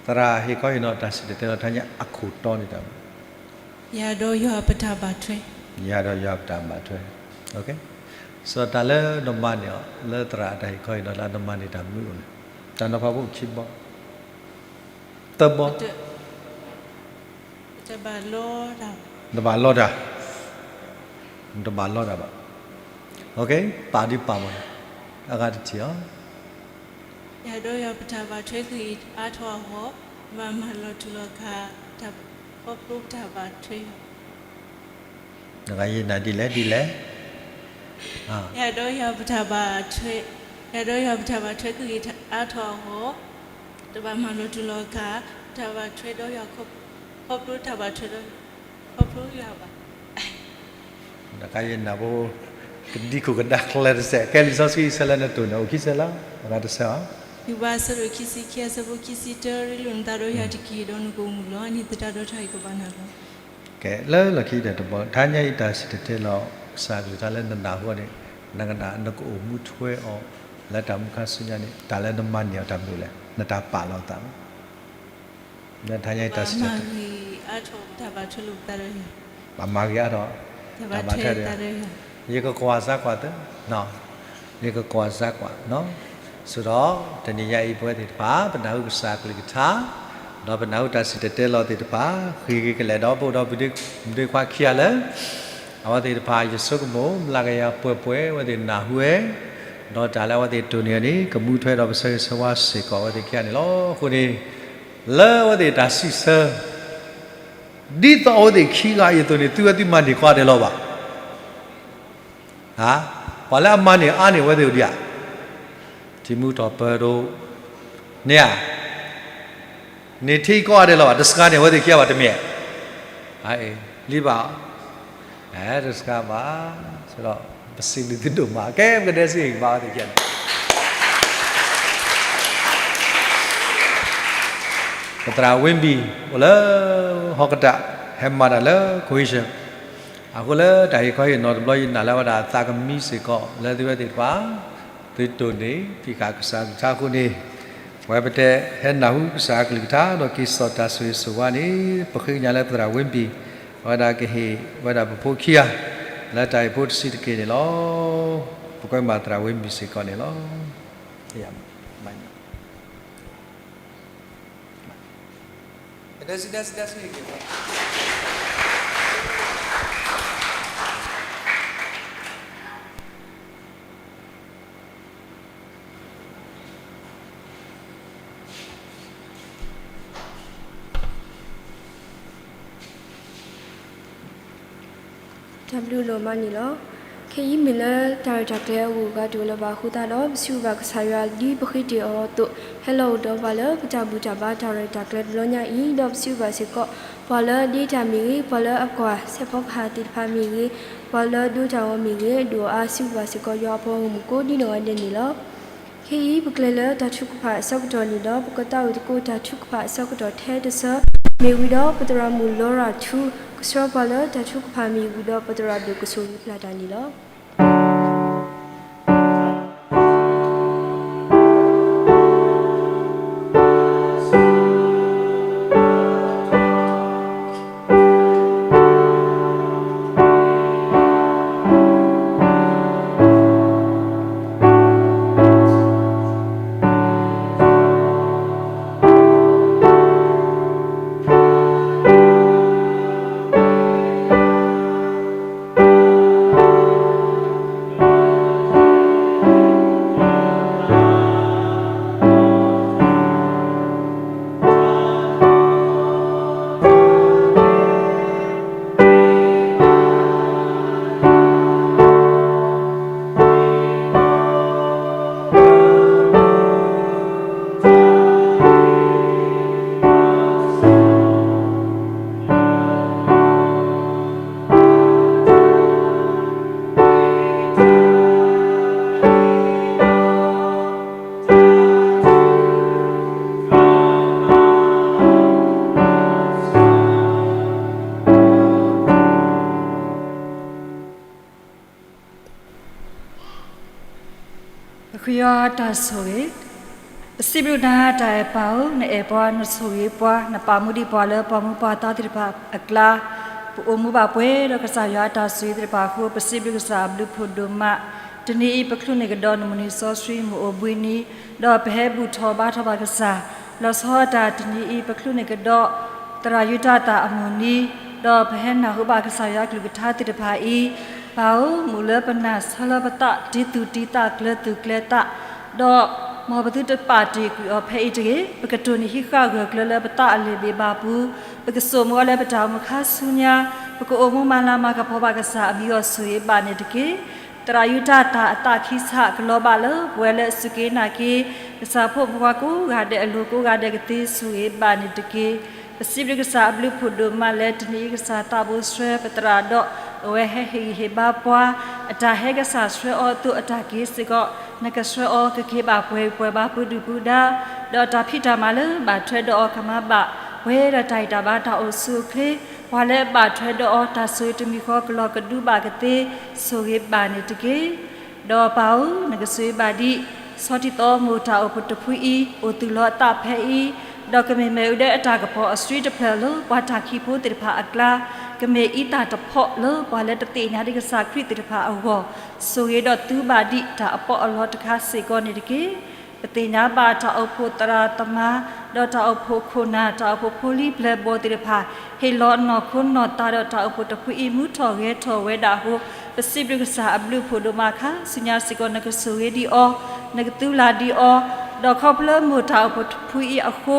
သရၣ်ဟ့ၣ်ခီဟ့ၣ်နီၤတၢ်စံၣ်တဲၤတဲလီၤ တဟါညါအခိၣ်တီန့ၣ်တၢ်မနုၤ ယၤဒီးယွၤပတၢ်ဘၣ်ထွဲ ယၤဒီးယွၤပတၢ်ဘၣ်ထွဲ စီၤတၢ်လၢနမၤန့ၢ်အီၤ လၢသရၣ်အတၢ်ဟ့ၣ်ခီဟ့ၣ်နီၤလၢနမၤန့ၢ်တၢ်မနုၤအိၣ်လဲၣ် တၢ်နီၤဖးဖိခံဘီ သၢဘီ တဘၣ်လီတၢ်, တဘၣ်လီတၢ်ဘၣ်, ပာ်ဒ်ပာ်မး, အဂၤတထံၣ်အီၤ, ယၤဒီးယွၤပတၢ်ဘၣ်ထွဲကဂ့ၤအါထီၣ်အဂီၢ်, ဘၣ်မၤလီၤတူာ်လီၤကာ် ခီဖျိတၢ်ဘၣ်ထွဲ နဂၤယဲၢ်နၤဒ်လဲၣ်ဒ်လဲၣ်, ယၤဒီးယွၤပတၢ်ဘၣ်ထွဲ, ယၤဒီးယွၤပတၢ်ဘၣ်ထွဲကဂ့ၤအါထီၣ်အဂီၢ်, တဘၣ်မၤလီၤတူာ်လီၤကာ် တၢ်ဘၣ်ထွဲဒီးယွၤ ခီဖျိတၢ်ဘၣ်ထွဲဒီး ခီဖျိယွၤဘၣ် နဂၤယဲၢ်နၤဖိ ကဒံခိၣ်ကဒါချၢတစဲး, ကဲလံာ်စီဆှံအဆၢလၢနတိၢ်န့ၣ် အိၣ်ခံဆၢလီၤ, အဂၤတဆၢအီၤ, ယုၢ်ဘါအဆၢဒိၣ်ခံဆံခံ အဆၢဖိခံဆံတၢ ရ့လိာ်နသးဒီးယွၤတက့ၢ်, ဒီးနကအိၣ်မုာ်လီၤ. အန့ၣ်သတးဒီးတၢ်ဂ့ၢ်ကဘၣ်နၤလီၤ. ကဲ လၢလီၢ်ခံဒီးတဘီ တဟါညါအံၤတၢ်စံၣ်တဲၤတဲလီၤ ကစၢ်အကလုၢ်ကထါလၢနနၢ်ဟူန့ၣ် နကနၣ် နကအိၣ်မူထွဲအီၤ လၢတၢ်မူခါဆူညါန့ၣ် တၢ်လၢနမၤန့ၢ်အီၤတၢ်မနုၤလဲၣ်, နတၢ်ပာ်လီၤသး လၢတဟါညါအံၤတၢ်စံၣ်တဲၤတဲ ဘၣ်မၤဂ့ၤအါထီၣ် တၢ်ဘၣ်ထွဲဒီး ယကကွၢ်စၢ်ကွၢ်သၢ ယကကွၢ်စၢ်ကွၢ် ဆိဒီးတနံၤညါအံၤပဝဲသ့ၣ်တဖၣ် ပနၢ်ဟူကစၢ်အကလုၢ်ကထါ ဒီးပနၢ်ဟူတၢ်စံၣ်တဲၤတဲလီၤသ့ၣ်တဖၣ် ဃ့ၢ်ဂ့ၤကလဲာ်ဒီးပအိၣ်ဒီးပဒ့ခွါခံဂၤလၢ အဝဲသ့ၣ်တဖၣ် ယဆိကမိၣ် မျးကယၤပှဲၤပှဲၤ အဝဲသ့ၣ်နၢ်ဟူဝဲ ဒီးတၢ်လၢအဝဲသ့ၣ်တိၢ်န့ၢ်အီၤန့ၣ် ကမူထွဲဒီးပဆၢဂ့ၤဆၢဝါစ့ၢ်ကီးအဝဲသ့ၣ်ခံဂၤန့ၣ်လီၤ. အဃိန့ၣ် လၢအဝဲသ့ၣ်တၢ်စံးဆၢ ဒ်သိးအဝဲသ့ၣ်ခံဂၤအံၤအသိးန့ၣ် သုဝဲသုမၤန့ၢ်ကွၢ်ဒဲးလီၤဘၣ်. ပှၤလၢအမၤန့ၢ်အါန့ၢ်အဝဲသ့ၣ်အိၣ်ဒံးဧါ, ထံမူထီၣ်ပၢၤဒိၣ် န့ၣ်ဧါ, န့ၣ်ထံကီၢ်အါဒဲးလီၤဘၣ်, တစှၤန့ၢ်အဝဲသ့ၣ်ခံဂၤဘၣ်တမ့ၢ်, လံဘၣ်, တစှၤဘၣ်, ဆိဒီး ပစံးဘျုးသုဒိၣ်မး, ကဲပကဒဲစ့ၢ်ကီးဘၣ်အဝဲသ့ၣ်ခံဂၤန့ၣ် ပသရၣ်ဝ့ဘံၣ် အိၣ်လၢ ဟီၣ်ကတၢၣ် ဟဲမၤတၢ်လၢ Croatia အဃိလၢတၢ်ဟ့ၣ်ခီဟ့ၣ်နီၤတဘျီ ယနာ်လၢဝဲဒၣ်သးကမံစ့ၢ်ကီး လၢသုဝဲသ့ၣ်တဖၣ် သုတိၢ်န့ၢ် ဖံးဃာ်ကစၢ်ကလုၢ်ကထါအဃိန့ၣ် ပဝဲပတဲဟဲနၢ်ဟူကစၢ်အကလုၢ်ကထါ ဒီးက့ၤစိာ်တၢ်ဆိၣ်ဂ့ၤဆိၣ်ဝါန့ၣ် ပဃ့ကညးလၢပသရၣ်ဝ့ဘံၣ် အဝဲဒၣ်ကဟ့ၣ်ဝဲဒၣ်ပဖိခံဂၤ လၢတၢ်ဟ့ၣ်ဖိတဆံးတက့ၢ်န့ၣ်လီၤ. ပကွဲမၤသရၣ်ဝ့ဘံၣ်စ့ၢ်ကီးန့ၣ်လီၤ. တၢ်ဘျုးဒိၣ်မးန့ၣ်လီၤ. ခဲ ခဲအံၤမ့ၢ်လၢတၢ်ရဲၣ်တၢ်ကျဲၤအဂုၤအဂၤတအိၣ်လၢၤဘၣ်အဃိသတးဒီး ပစံးဘျုးဘၣ်ကစၢ်ယွၤဒ်ပဃ့တ့ၢ်အီၤအသိး ဟဲလီၤအိၣ်ဒီးပှၤလၢပတၢ်ဘူၣ်တၢ်ဘါတၢ်ရဲၣ်တၢ်ကျဲၤတဘျီညါအံၤ, ဒီးပစံးဘျုးဘၣ်စ့ၢ်ကီး ပှၤလၢအဒ့တၢ်မ့ၢ်ဂ့ၤ, ပှၤလၢအကွၢ်ဆဲးဖီကဟၣ်သ့ၣ်တဖၣ်မ့ၢ်ဂ့ၤ, ပှၤလၢအဒိတၢ်ဂီၤမ့ၢ်ဂ့ၤ, ဒိၣ်အါစံးဘျုးဘၣ်စ့ၢ်ကီးယွၤအဖိအဂီၢ်မူၢ်ကိးဒ်နီၢ်ဂၤဒဲးန့ၣ်လီၤ. ခဲအံၤပကျဲၤလၢတၢ်ထုကဖၣ်အဆၢကတီၢ်န့ၣ်ဒီး ပကသးဝံၣ်သကိးတၢ်ထုကဖၣ်အဆၢကတီၢ်ထဲတဆၢ မ့ၢ်ဝံၤဒီးပသရၣ်မုၣ်လီရၤထူ ကဆှၢပှၤလၢတၢ်ထုကဖၣ်မ့ၢ်ဝံၤဒီး ပသရၣ်ဒိၣ်ကဆိၣ်ဂ့ၤဖျါတၢ်န့ၣ်လီၤ. ပဃ့ယွၤတၢ်ဆိၣ်ဂ့ၤ, ပစံးဘျုးနၤတၢ်အဲၣ်ပၢ်ဧၢ, နအဲၣ်ပှၤ, နဆိၣ်ဂ့ၤပှၤ, နပာ်မူဒံးပှၤလၢပှၤမူပှၤသးသ့ၣ်တဖၣ်အကျါ, ပအိၣ်မူဘၣ်ပှဲၤဒီးကစၢ်ယွၤအတၢ်ဆိၣ်ဂ့ၤသ့ၣ်တဖၣ်အဃိ ပစံးဘျုးကစၢ်အဘျုးဖးဒိၣ်မး, တနံၤအံၤ ပချုးန့ၢ်ကဒီးနမုၢ်နံၤစီဆှံမုၢ်အိၣ်ဘှံးနံၤ, ဒီးပဟဲဘူၣ်ထီၣ်ဘါထီၣ်ဘၣ်ကစၢ်, လီၤဆီဒၣ်တၢ်တနံၤအံၤ ပချုးန့ၢ်ကဒီး သရၣ်ယူဒၤသၣ်အမုၢ်နံၤ, ဒီးပဟဲနၢ်ဟူဘၣ်ကစၢ်ယွၤအကလုၢ်ကထါသ့ၣ်တဖၣ်အံၤ, ပၢ်ဧၢ, မုၢ်လၢပနၢ်ဆၢလၢပသးတံၤသူၣ်တံၤသးကျၢၤသူၣ်ကျၢၤသး, ဒီးမ်ပသုတပာ်တ့ၢ်ကွံာ်အီၤဖဲအံၤတဂ့ၤ, ပကတိၢ်န့ၢ်ဟံးဃာ်ဂၢၢ်ကျၢၤလၢပသးအလ့ၣ်ဘ့ၣ်ဘၣ်ပူၤ, ပကစိာ်မူအီၤလၢပတၢ်အိၣ်မူခါဆူညါ, ပကအိၣ်မူမၤလၤမၤကပီၤဘၣ်ကစၢ်အမံၤအဂီၢ်ဆိၣ်ဂ့ၤဘၣ်န့ၣ်တက့ၢ်. သရၣ်ယူဒၤသၣ်အသးခံဆးကလီၤဘၣ်လၢပှဲၤလၢအစူၢ်က့ၤနာ်က့ၤ ကစၢ်ဖိမုၣ်ဖိခွါကိးဂၤဒဲးအလိၤကိးဂၤဒဲးကသ့ဆိၣ်ဂ့ၤဘၣ်န့ၣ်တက့ၢ်. ပစံးဘျုးကစၢ်အဘျုးဖးဒိၣ်မးလၢတနံၤအံၤ ကစၢ်သးဘိဆှၢပသရၣ်ဒီး အဝဲဟဲဟ့ၣ်ဂံၢ်ဟ့ၣ်ဘါပှၤ, အတၢ်ဟဲကစၢ်ဆှၢအီၤအသိးအတၢ်က့ၤစ့ၢ်ကီး, နကဆှၢအီၤကက့ၤဘၣ်ပှဲၤပှဲၤဘၣ်ဖုဒုၣ်ဖုဒါ, ဒီးတၢ်ဖံးတၢ်မၤလၢဘၣ်ထွဲဒီးအီၤကမၤဘၣ်, ပှဲၤဒီးတၢ်အံၣ်တၢ်ဘါတၢ်အိၣ်ဆူၣ်အိၣ်ချ့, ပှၤလၢအဘၣ်ထွဲဒီးအီၤတၢ်ဆိၣ်ဂ့ၤတမံၤဃီကလီၤကဒုဘၣ်ကသ့ ဆိၣ်ဂ့ၤဘၣ်န့ၣ်တက့ၢ်. ဒီးပၢ်ဧၢ, နကဆိၣ်ဂ့ၤဘၣ်ဒံး ဆီထံသီမိၢ်တၢ်အိၣ်ဖှိၣ်တဖုအံၤ အိၣ်သူၣ်လီၤအသးဖဲအံၤ, ဒီးကမ့ၢ်မ့ၣ်အူဒၢအတၢ်ကပီၤအစုတဖျၢၣ်လၢပှၤတၢ်ခံးဖိသ့ၣ်တဖၣ်အကျါ, ကမ့ၢ်အံသၣ်တဖီၣ်လၢပှၤလၢတသ့ၣ်ညါဒံးကစၢ်ခရံာ်သ့ၣ်တဖၣ်အဂီၢ်, ဆိၣ်ဂ့ၤဒီးသုဘၣ်ဒံးတၢ်အပီးအလီတခါစ့ၢ်ကီးန့ၣ်တက့ၢ်. ပသ့ၣ်ညါဘၣ်တၢ်အိၣ်ဖှိၣ်သရၣ်သမါ, ဒီးတၢ်အိၣ်ဖှိၣ်ခိၣ်နၢ်, တၢ်အိၣ်ဖှိၣ်ဖိလံၤပျဲၢ်ဘီၣ်သ့ၣ်တဖၣ်, ဟ့ၣ်လီၤနီၢ်ခိနီၢ်သးဒီးတၢ်အိၣ်ဖှိၣ်တဖုအံၤ မူထီၣ်ဂဲၤထီၣ်ဝဲဒၣ်အဃိ, ပစံးဘျုးကစၢ်အဘျုးဖးဒိၣ်မးခါဆူညါစ့ၢ်ကီး နကဆိၣ်ဂ့ၤဒံးအီၤ, နကသုလၢ်ဒံးအီၤ, ဒီးခီဖျိမိၢ်တၢ်အိၣ်ဖှိၣ်တဖု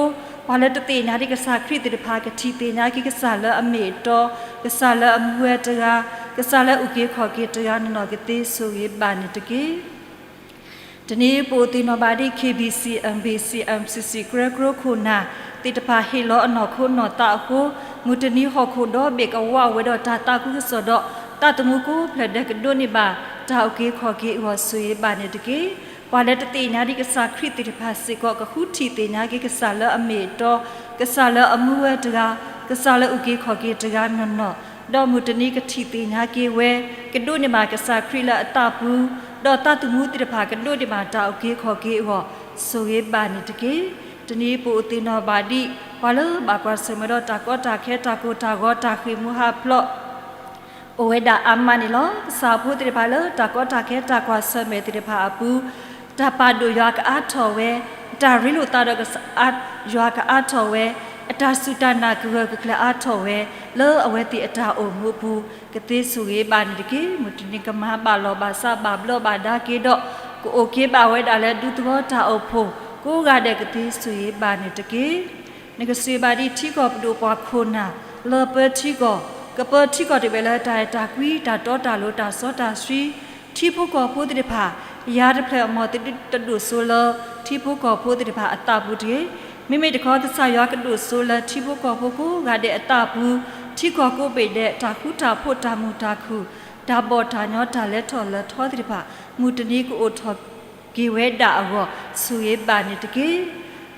အံၤအဃိ, ပှၤလၢတသ့ၣ်ညါဒံးကစၢ်ခရံာ်သ့ၣ်တဖၣ် ကထံၣ်သ့ၣ်ညါက့ၤကစၢ်လၢအမ့ၢ်အတီ, ကစၢ်လၢအမူဝဲတဂၤ, ကစၢ်လၢအအုၣ်က့ၤခီၣ်က့ၤတဂၤနီၢ်နီၢ်ကသ့ ဆိၣ်ဂ့ၤဘၣ်န့ၣ်တက့ၢ်. တနံၤအံၤပအိၣ်သ့ၣ်နီၣ်ဘၣ်ဒံး KBC, MBC, MCC ကရၢကရိခိၣ်နၢ်သ့ၣ်တဖၣ် ဟ့ၣ်လီၤအနီၢ်ခိနီၢ်သးအဃိ, မုၢ်တနံၤဟီၣ်ခိၣ်ဒီဘ့ၣ်ကဝးဝဲဒီးတၢ်သးခုကစီၣ်ဒီး သးသမူကိးဖျၢၣ်ဒဲးကဒိးန့ၢ်ဘၣ် တၢ်အုၣ်က့ၤခီၣ်က့ၤအဂီၢ် ဆိၣ်ဂ့ၤဘၣ်န့ၣ်တက့ၢ်. ပှၤလၢတသ့ၣ်ညါဒံးကစၢ်ခရံာ်သ့ၣ်တဖၣ်စ့ၢ်ကီး ကဃုထံၣ်သ့ၣ်ညါက့ၤကစၢ်လၢအမ့ၢ်အတီ, ကစၢ်လၢအမူဝဲတဂၤ, ကစၢ်လၢအအုၣ်က့ၤခီၣ်က့ၤတဂၤနီၢ်နီၢ်, ဒီးမုၢ်တနံၤကထံၣ်သ့ၣ်ညါက့ၤဝဲ, ကဒိးန့ၢ်ဘၣ်ကစၢ်ခရံာ်လၢအသးပူၤ, ဒီးသးသမူသ့ၣ်တဖၣ်ကဒိးန့ၢ်ဘၣ်တၢ်အုၣ်က့ၤခီၣ်က့ၤအဂီၢ်, ဆိၣ်ဂ့ၤဘၣ်န့ၣ်တက့ၢ်. တနံၤအံၤပအိၣ်သ့ၣ်နီၣ်ဘၣ်ဒံး ပှၤလၢဘၣ်ကွၢ်ဆၢၣ်မဲာ်ဒီးတၢ်ကီတၢ်ခဲ တၢ်ကိၢ်တၢ်ဂီၤ တၢ်ဃ့ၢ်မှံဟးဖျိး အိၣ်ဝဲဒၣ်အါမးန့ၣ်လီၤ. ကစၢ်ဖိသ့ၣ်တဖၣ်လၢတၢ်ကီတၢ်ခဲ တၢ်ကွၢ်ဆၢၣ်မဲာ်သ့ၣ်တဖၣ်အပူၤ, တၢ်ပာ်ဒိၣ်ယွၤကအါထီၣ်ဝဲ, တၢ်ရ့လိာ်သးဒီးကစၢ်ယွၤကအါထီၣ်ဝဲ, အတၢ်စူၢ်တၢ်နာ်ကဂၢၢ်ကကျၢၤအါထီၣ်ဝဲ, လၢအဝဲသ့ၣ်အတၢ်အိၣ်မူအပူၤ, ကသ့ဆိၣ်ဂ့ၤဘၣ်န့ၣ်တက့ၢ်. မုၢ်တနံၤကမၤဘၣ်လီၢ်ဘၣ်စးဘၣ်ဘျီးဘၣ်ဒါက့ၤဒီး, ကအိၣ်က့ၤဘၣ်ဝဲဒၣ်လၢဒူသဝီတၢ်အိၣ်ဖှိၣ် ကိးဂၤဒဲးကသ့ဆိၣ်ဂ့ၤဘၣ်န့ၣ်တက့ၢ်. နကဆိၣ်ဂ့ၤဘၣ်ဒံးထံကီၢ်ပဒိၣ်ပှၤခိၣ်နၢ် လၢပၢထံကီၢ်, ကပၢထံကီၢ်တဘ့ၣ်လၢတၢ်အဲၣ်တၢ်ကွံ တၢ်တီတၢ်လိၤ တၢ်စီတၢ်ဆှံ ထံဖိကီၢ်ဖိသ့ၣ်တဖၣ်, ယၤတဖျၢၣ်အမီၢ်တဒုးတဒိၣ်စိလၢ ထံဖိကီၢ်ဖိသ့ၣ်တဖၣ်အသးပူၤတဂ့ၤ. မ့မ့ၢ်တခီ ကစၢ်ယွၤကဒိၣ်စိလၢထံဖိကီၢ်ဖိကိးဂၤဒဲးအသးပူၤ, ထံကီၢ်ကိးဘ့ၣ်ဒဲး တၢ်ဃူတၢ်ဖိး တၢ်မုာ်တၢ်ခုၣ် တၢ်ဘီၣ်တၢ်ညီ တၢ်လဲၤထီၣ်လဲၤထီသ့ၣ်တဖၣ် မုၢ်တနံၤကအိၣ်ထီၣ်က့ၤဝဲဒၣ်အဂီၢ် ဆိၣ်ဂ့ၤဘၣ်န့ၣ်တက့ၢ်.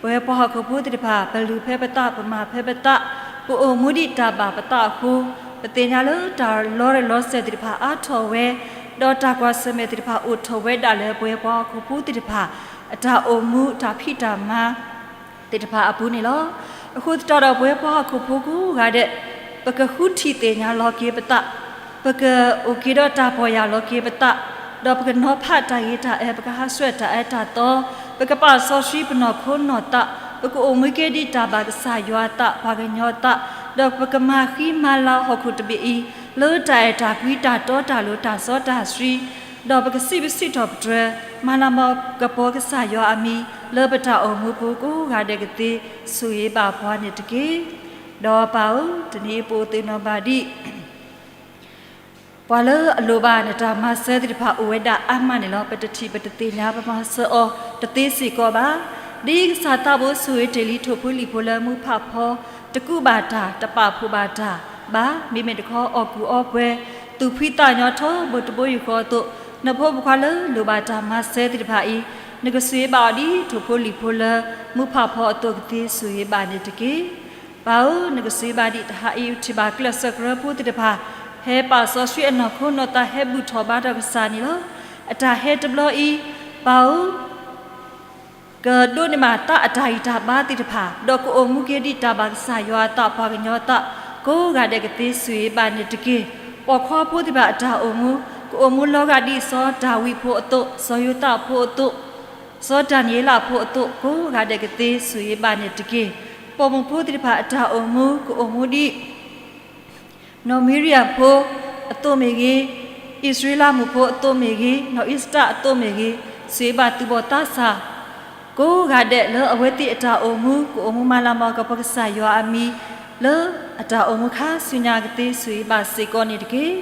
ပဝဲပှၤဟီၣ်ခိၣ်ဖိသ့ၣ်တဖၣ် ပလုၢ်ဖဲပသး ပမၤဖဲပသး, ပအိၣ်မူဒ်တၢ်ဘၣ်ပသးအဃိ, ပသ့ၣ်ညါလၢတၢ်လီၤရၢၢ်လီၤစၢၤသ့ၣ်တဖၣ်အါထီၣ်ဝဲ, ဒီးတၢ်ကွၢ်ဆၢၣ်မဲာ်သ့ၣ်တဖၣ်အိၣ်ထီၣ်ဝဲဒၣ်လၢပဝဲပှၤဟီၣ်ခိၣ်ဖိသ့ၣ်တဖၣ် အတၢ်အိၣ်မူတၢ်ဖံးတၢ်မၤ သ့ၣ်တဖၣ်အပူၤန့ၣ်လီၤ. အဃိသတးဒီး ပဝဲပှၤဟီၣ်ခိၣ်ဖိကိးဂၤဒဲး ပကဃုထံၣ်သ့ၣ်ညါလီၤက့ၤပသး, ပကအိၣ်က့ၤဒီးတၢ်ပီၢ်ယၢ်လီၤက့ၤပသး, ဒီးပကနီၤဖးတၢ်ဂ့ၤတၢ်အၢ, ပကဟးဆှဲးတၢ်အၢတၢ်သီ, ပကပာ်စီဆှံပနီၢ်ခိနီၢ်သး, ပကအိၣ်မူက့ၤဒ်တၢ်ဘၣ်ကစၢ်ယွၤအသး ပှၤကညီအသး, ဒီးပကမၤဃံမၤလၤဟီၣ်ခိၣ်တဘ့ၣ်အံၤ လၢတၢ်အဲၣ်တၢ်ကွံ တၢ်တီတၢ်လိၤ တၢ်စီတၢ်ဆှံ ဒီးပကစံးဘျုးစံးထီၣ်ပတြၢၤ မၤလၤမၤကပီၤကစၢ်ယွၤအမံၤ လၢပတၢ်အိၣ်မူပူၤကိးဂၤဒဲးကသ့ ဆိၣ်ဂ့ၤဘၣ်ပှၤန့ၣ်တက့ၢ်. ဒီးပၢ်ဧၢ, တနံၤအံၤပအိၣ်သ့ၣ်နီၣ်ဘၣ်ဒ် ပှၤလၢအလိၣ်ဘၣ်နတၢ်မၤစၢၤသ့ၣ်တဖၣ်အိၣ်ဝဲဒၣ်အါမးန့ၣ်လီၤ. ပတထံၣ်ပတသ့ၣ်ညါ ပမၤစၢၤအီၤတသ့စ့ၢ်ကီးဘၣ်. ဒ်ကစၢ်သးဘိဆိၣ်ဂ့ၤတ့ၢ်လံ ထိၣ်ဖိလံၣ်ဖိလၢမူဖးဖီ တကူးဘၣ်တၢ် တပာ်ဖှိၣ်ဘၣ်တၢ်ဘၣ်. မ့မ့ၢ်တခီ အီၣ်ကူၣ်အီပှဲၤ သူၣ်ဖှံသးညီထီဘိ တဘိယူၢ်ဃီအသိး, နဖိမုၣ်ခွါလၢလိၣ်ဘၣ်တၢ်မၤစၢၤသ့ၣ်တဖၣ်အံၤ, နကဆိၣ်ဂ့ၤဘၣ်အီၤဒ်ထိၣ်ဖိလံၣ်ဖိလၢမူဖးဖီအသိးကသ့ ဆိၣ်ဂ့ၤဘၣ်န့ၣ်တက့ၢ်. ပၢ်ဧၢ, နကစံးဘၣ်ဒ်တဟါအံၤ ပထံၣ်ဘၣ်ကျဲးစၢးကရၢဖိသ့ၣ်တဖၣ် ဟဲပာ်စီဆှံအနီၢ်ခိနီၢ်သး ဟဲဘူၣ်ထီၣ်ဘါထီၣ်ကစၢ်န့ၣ်လီၤ. အတၢ်ဟဲတဘျီအံၤ, ပၢ်ဧၢ, ကဒိးန့ၢ်ဘၣ်သးအတၢ်ဂံၢ်တၢ်ဘါသ့ၣ်တဖၣ်, ဒီးကအိၣ်မူက့ၤဒ်တၢ်ဘၣ်ကစၢ်ယွၤအသး ပှၤကညီအသး ကိးဂၤဒဲးကသ့ ဆိၣ်ဂ့ၤဘၣ်န့ၣ်တက့ၢ်. ပိာ်ခွါဖိသ့ၣ်တဖၣ်အတၢ်အိၣ်မူ ကအိၣ်မူလီၤဂာ်ဒ်စီၤဒၤဝံးဖိအသိး, စီၤယိၤသးဖိအသိး, စီၤဒၤနံးယ့လးဖိအသိး ကိးဂၤဒဲးကသ့ ဆိၣ်ဂ့ၤဘၣ်န့ၣ်တက့ၢ်. ပိာ်မုၣ်ဖိသ့ၣ်တဖၣ်အတၢ်အိၣ်မူ ကအိၣ်မူဒ် နီၢ်မံရယၣ်ဖိအသိးမ့ၢ်ဂ့ၤ, အံၣ်စရ့လးမုၣ်ဖိအသိးမ့ၢ်ဂ့ၤ, နီၢ်အ့စတၢ်အသိးမ့ၢ်ဂ့ၤ, ဆိၣ်ဂ့ၤဘၣ်သူၣ်ဘီၣ်သးစၢ် ကိးဂၤဒဲးလၢအဝဲသ့ၣ်အတၢ်အိၣ်မူ ကအိၣ်မူမၤလၤမၤကပီၤကစၢ်ယွၤအမံၤ လၢအတၢ်အိၣ်မူခါဆူညါကသ့ ဆိၣ်ဂ့ၤဘၣ်စ့ၢ်ကီးန့ၣ်တက့ၢ်.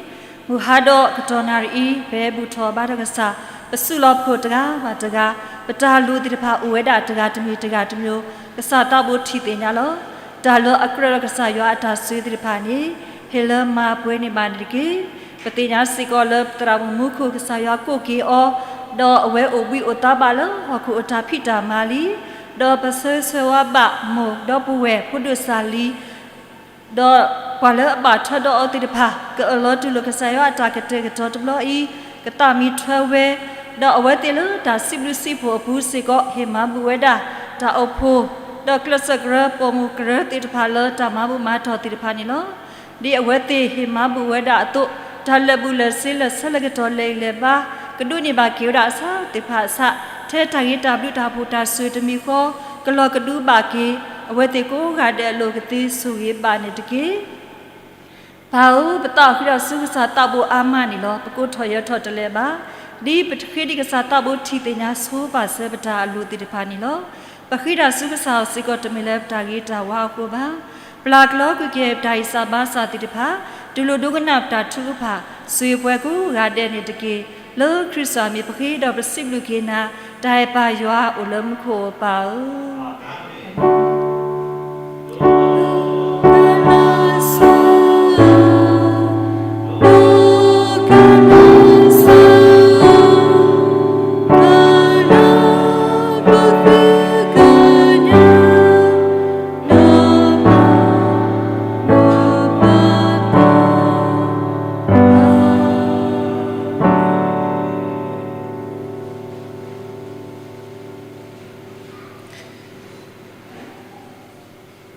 မုၢ်ဟါဒီးကတီၢ်နၣ်ရံၣ်အံၤ ပဟဲဘူၣ်ထီၣ်ဘါထီၣ်ကစၢ်, ပစုလီၤပခိၣ်တဂၤဘၣ်တဂၤ, ပတၢ်လိၣ်သ့ၣ်တဖၣ်အိၣ်ဝဲဒၣ်တဂၤတမံၤတဂၤတမံၤ, ကစၢ်သးဘိထံၣ်သ့ၣ်ညါလီၤ. တၢ်လၢအကြၢးဒီးကစၢ်ယွၤအတၢ်ဆိၣ်ဂ့ၤသ့ၣ်တဖၣ်န့ၣ် ဟ့ၣ်လၢမၤပှဲၤန့ၢ်ဘၣ်န့ၣ်တက့ၢ်. ပသ့ၣ်ညါစ့ၢ်ကီးလၢပသရၣ်မုၣ်မူခိၣ် ကစၢ်ယွၤကိးက့ၤအီၤ, ဒီးအဝဲအိၣ်ဘှံးအိၣ်သါဘၣ်လၢဟီၣ်ခိၣ်အတၢ်ဖံးတၢ်မၤလံ, ဒီးပဆၢဂ့ၤဆၢဝါဘၣ်မိၢ်ဒီပုၢ်ဝဲၢ်ဖိဒိၣ်စၢ်လံ ဒီးပှၤလၢအဘၣ်ထွဲဒီးအီၤသ့ၣ်တဖၣ် ကအၢၣ်လီၤတူၢ်လိာ်ကစၢ်ယွၤအတၢ်ကတဲာ်ကတီၤတဘျီအံၤ, ကသးမံထွဲဝဲ, ဒီးအဝဲသ့ၣ်လၢတၢ်စံးဘျုးစံးဖှိၣ်အပူၤစ့ၢ်ကီး ဟ့ၣ်မၤဘူၣ်ဝဲဒၣ် တၢ်အိၣ်ဖှိၣ်, ဒီးကျဲးစၢးကရၢပိာ်မုၣ်ကရၢသ့ၣ်တဖၣ်လၢတၢ်မၤဘူၣ်မၤတီၢ်သ့ၣ်တဖၣ်န့ၣ်လီၤ. ဒ်အဝဲသ့ၣ်ဟ့ၣ်မၤဘူၣ်ဝဲဒၣ်အသိး, တၢ်လၢာ်ဘူၣ်လၢာ်စ့လၢာ်ဆၢလၢာ်ကတီၢ်လၢာ်အံၤလၢာ်ဘါ ကဒိးန့ၢ်ဘၣ်က့ၤဝဲဒၣ်အဆၢသ့ၣ်တဖၣ်အဆၣ်, ထဲတၢ်ဂ့ၤတၢ်ဘျုးတၢ်ဖှိၣ်တၢ်ဆၢၣ်တမံၤဃီ, ကလီၤကဒုဘၣ်က့ၤ အဝဲသ့ၣ်ကိးဂၤဒဲးအလိၤကသ့ ဆိၣ်ဂ့ၤဘၣ်န့ၣ်တက့ၢ်. ပၢ်ဧၢ, ပသးအိၣ်ဃံဒီးဆူကစၢ်သးဘိအါမးန့ၣ်လီၤ. ပကိးထီၣ်ယၢၤထီၣ်တလဲၤဘၣ်, ဒ်ပဃ့ဒ်ကစၢ်သးဘိထံၣ်သ့ၣ်ညါဆိပာ်စၢၤပတၢ်အလိၤသ့ၣ်တဖၣ်န့ၣ်လီၤ. ပဃံဒီးဆူကစၢ်အီၤစ့ၢ်ကီး တမ့ၢ်လၢပတၢ်ဂ့ၤတၢ်ဝါအဃိဘၣ်. ပျၢ်ကလီကွံာ်က့ၤပတၢ်ဂံၢ်စၢ်ဘါစၢ်သ့ၣ်တဖၣ်, တူၢ်လိာ်ဒိကနၣ်ပတၢ်ထုကဖၣ်, ဆိၣ်ဂ့ၤပှၤကိးဂၤဒဲးန့ၣ်တက့ၢ်. လၢခရံာ်စၢ်အမံၤပဃ့ဒီးပစံးဘျုးက့ၤနၤ, တၢ်အဲၣ်ပၢ်ယွၤအိၣ်လၢမူခိၣ်ပၢ်ဧၢ.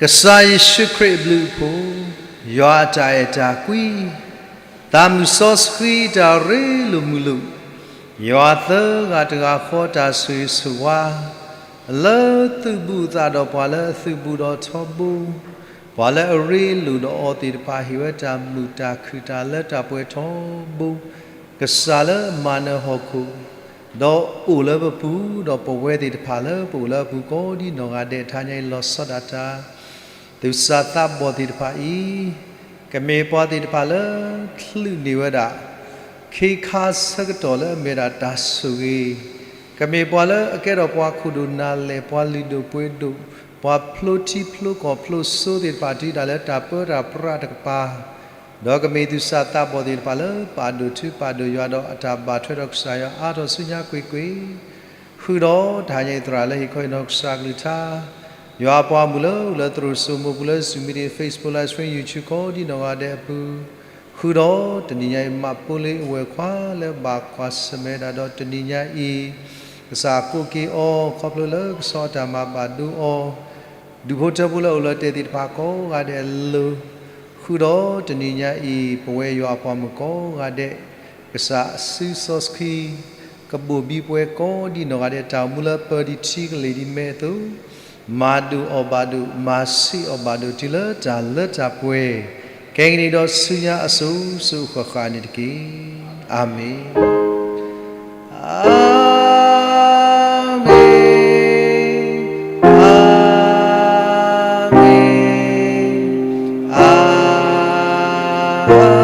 ကစၢ်ယ့ၣ်ၡူးခရံာ်အဘျုးအဖှိၣ်, ယွၤအတၢ်အဲၣ်တၢ်ကွံ, သးမုၢ်စီဆှံတၢ်ရ့လိာ်မုာ်လိာ်, ယွၤသၢဂၤတဂၤဃီတၢ်ဆိၣ်ဂ့ၤဆိၣ်ဝါ, လၢသုးဘူးအသးဒီးပှၤလၢအသုးဘူးဒီးထီဘိ, ပှၤလၢအရ့လိာ်ဒီးအီၤသ့ၣ်တဖၣ် ဟ့ၣ်ဝဲတၢ်မုာ်တၢ်ခုၣ်တၢ်လၢတၢ်ပှဲၤထီဘိ, ကစၢ်လၢအမၤနၢၤဟီၣ်ခိၣ် ဒီးအိၣ်လၢပပူၤ, ဒီးပဝဲသ့ၣ်တဖၣ်လၢပအိၣ်လၢအပူၤကိးဒ်နီၢ်ဂၤဒဲး တဟါညါအံၤလီၤဆီဒၣ်တၢ်, သုးစၢ်သးဘီၣ်သ့ၣ်တဖၣ်အံၤ, ကမ့ၢ်ပှၤသ့ၣ်တဖၣ်လၢချုးန့ၢ်ဝဲဒၣ် ခ့ခါဆၢကတီၢ်လၢအမ့ၢ်ဒၣ်တၢ်ဆိၣ်ဂ့ၤ, ကမ့ၢ်ပှၤလၢအကဲထီၣ်ပှၤခိၣ်ဒိၣ်နၢ်လဲၢ်, ပှၤလုၢ်ဒိၣ်ပှ့ၤဒိၣ်, ပှၤဖျိထံဖျိကီၢ်ဖျိစိသ့ၣ်တဖၣ် တုၤဒၣ်လၢတၢ်ပၢတၢ်ပြးတကပၤ, ဒီးကမ့ၢ်သူၣ်စၢ်သးဘီၣ်သ့ၣ်တဖၣ်လၢ ပာ်ဒိၣ်ထူပာ်ဒိၣ်ယွၤဒီးအတၢ်ဘၣ်ထွဲဒီးကစၢ်ယွၤအါထီၣ်ဆူညါကွ့ၢ်ကွ့ၢ်, ဃုာ်ဒီးတဟါညါအံၤသရၣ်လၢဟ့ၣ်ခီဟ့ၣ်နီၤကစၢ်ကလုၢ်ကထါ, ယွၤအပှၤမုၣ်လၢအိၣ်လၢသရိာ်စိမိၤပူၤလၢ Zoom meeting, Facebook Live Stream, YouTube ကိးဒံနီၢ်ဂၤဒဲးအပူၤ, ဃုာ်ဒီးတနံၤညါအံၤ မးပိလ့အဝဲၢ်ခွါလၢဘၣ်ကွၢ်ဆၢၣ်မဲာ်ဒၣ်ဒီးတနံၤညါအံၤ, ကစၢ်ကိးက့ၤအီၤ ခီဖျိလၢကဆီအတၢ်မၤဘၣ်ဒိအီၤ, ဒူၣ်ဖိထၢဖိလၢအိၣ်လၢတဲာ်သ့ၣ်တဖၣ်ကိးဂၤဒဲးအလိၤ, ဃုာ်ဒီးတနံၤညါအံၤ ပဝဲယွၤအပှၤမုၣ်ကိးဂၤဒဲး, ကစၢ်စီဆှံ ကဘိၣ်ဘံပဝဲကိးဒံနီၢ်ဂၤဒဲးတၢ်အိၣ်မူလၢပၢၤဒံးထံကလ့ၢ်ဒံးမဲအသိး, မၤဒိၣ်အီၣ်ဘၣ်ဒိၣ်, မၤဆံးအီၣ်ဘၣ်ဒိၣ်တုၤလၢတၢ်လၢတၢ်ပှဲၤ, ခဲကနံၣ်ဒီးဆူညါအစိၤစိၤဃၣ်ဃၣ်န့ၣ်တက့ၢ်. အၤမ့ၣ်, အၤမ့ၣ်, အၤမ့ၣ်, အၤ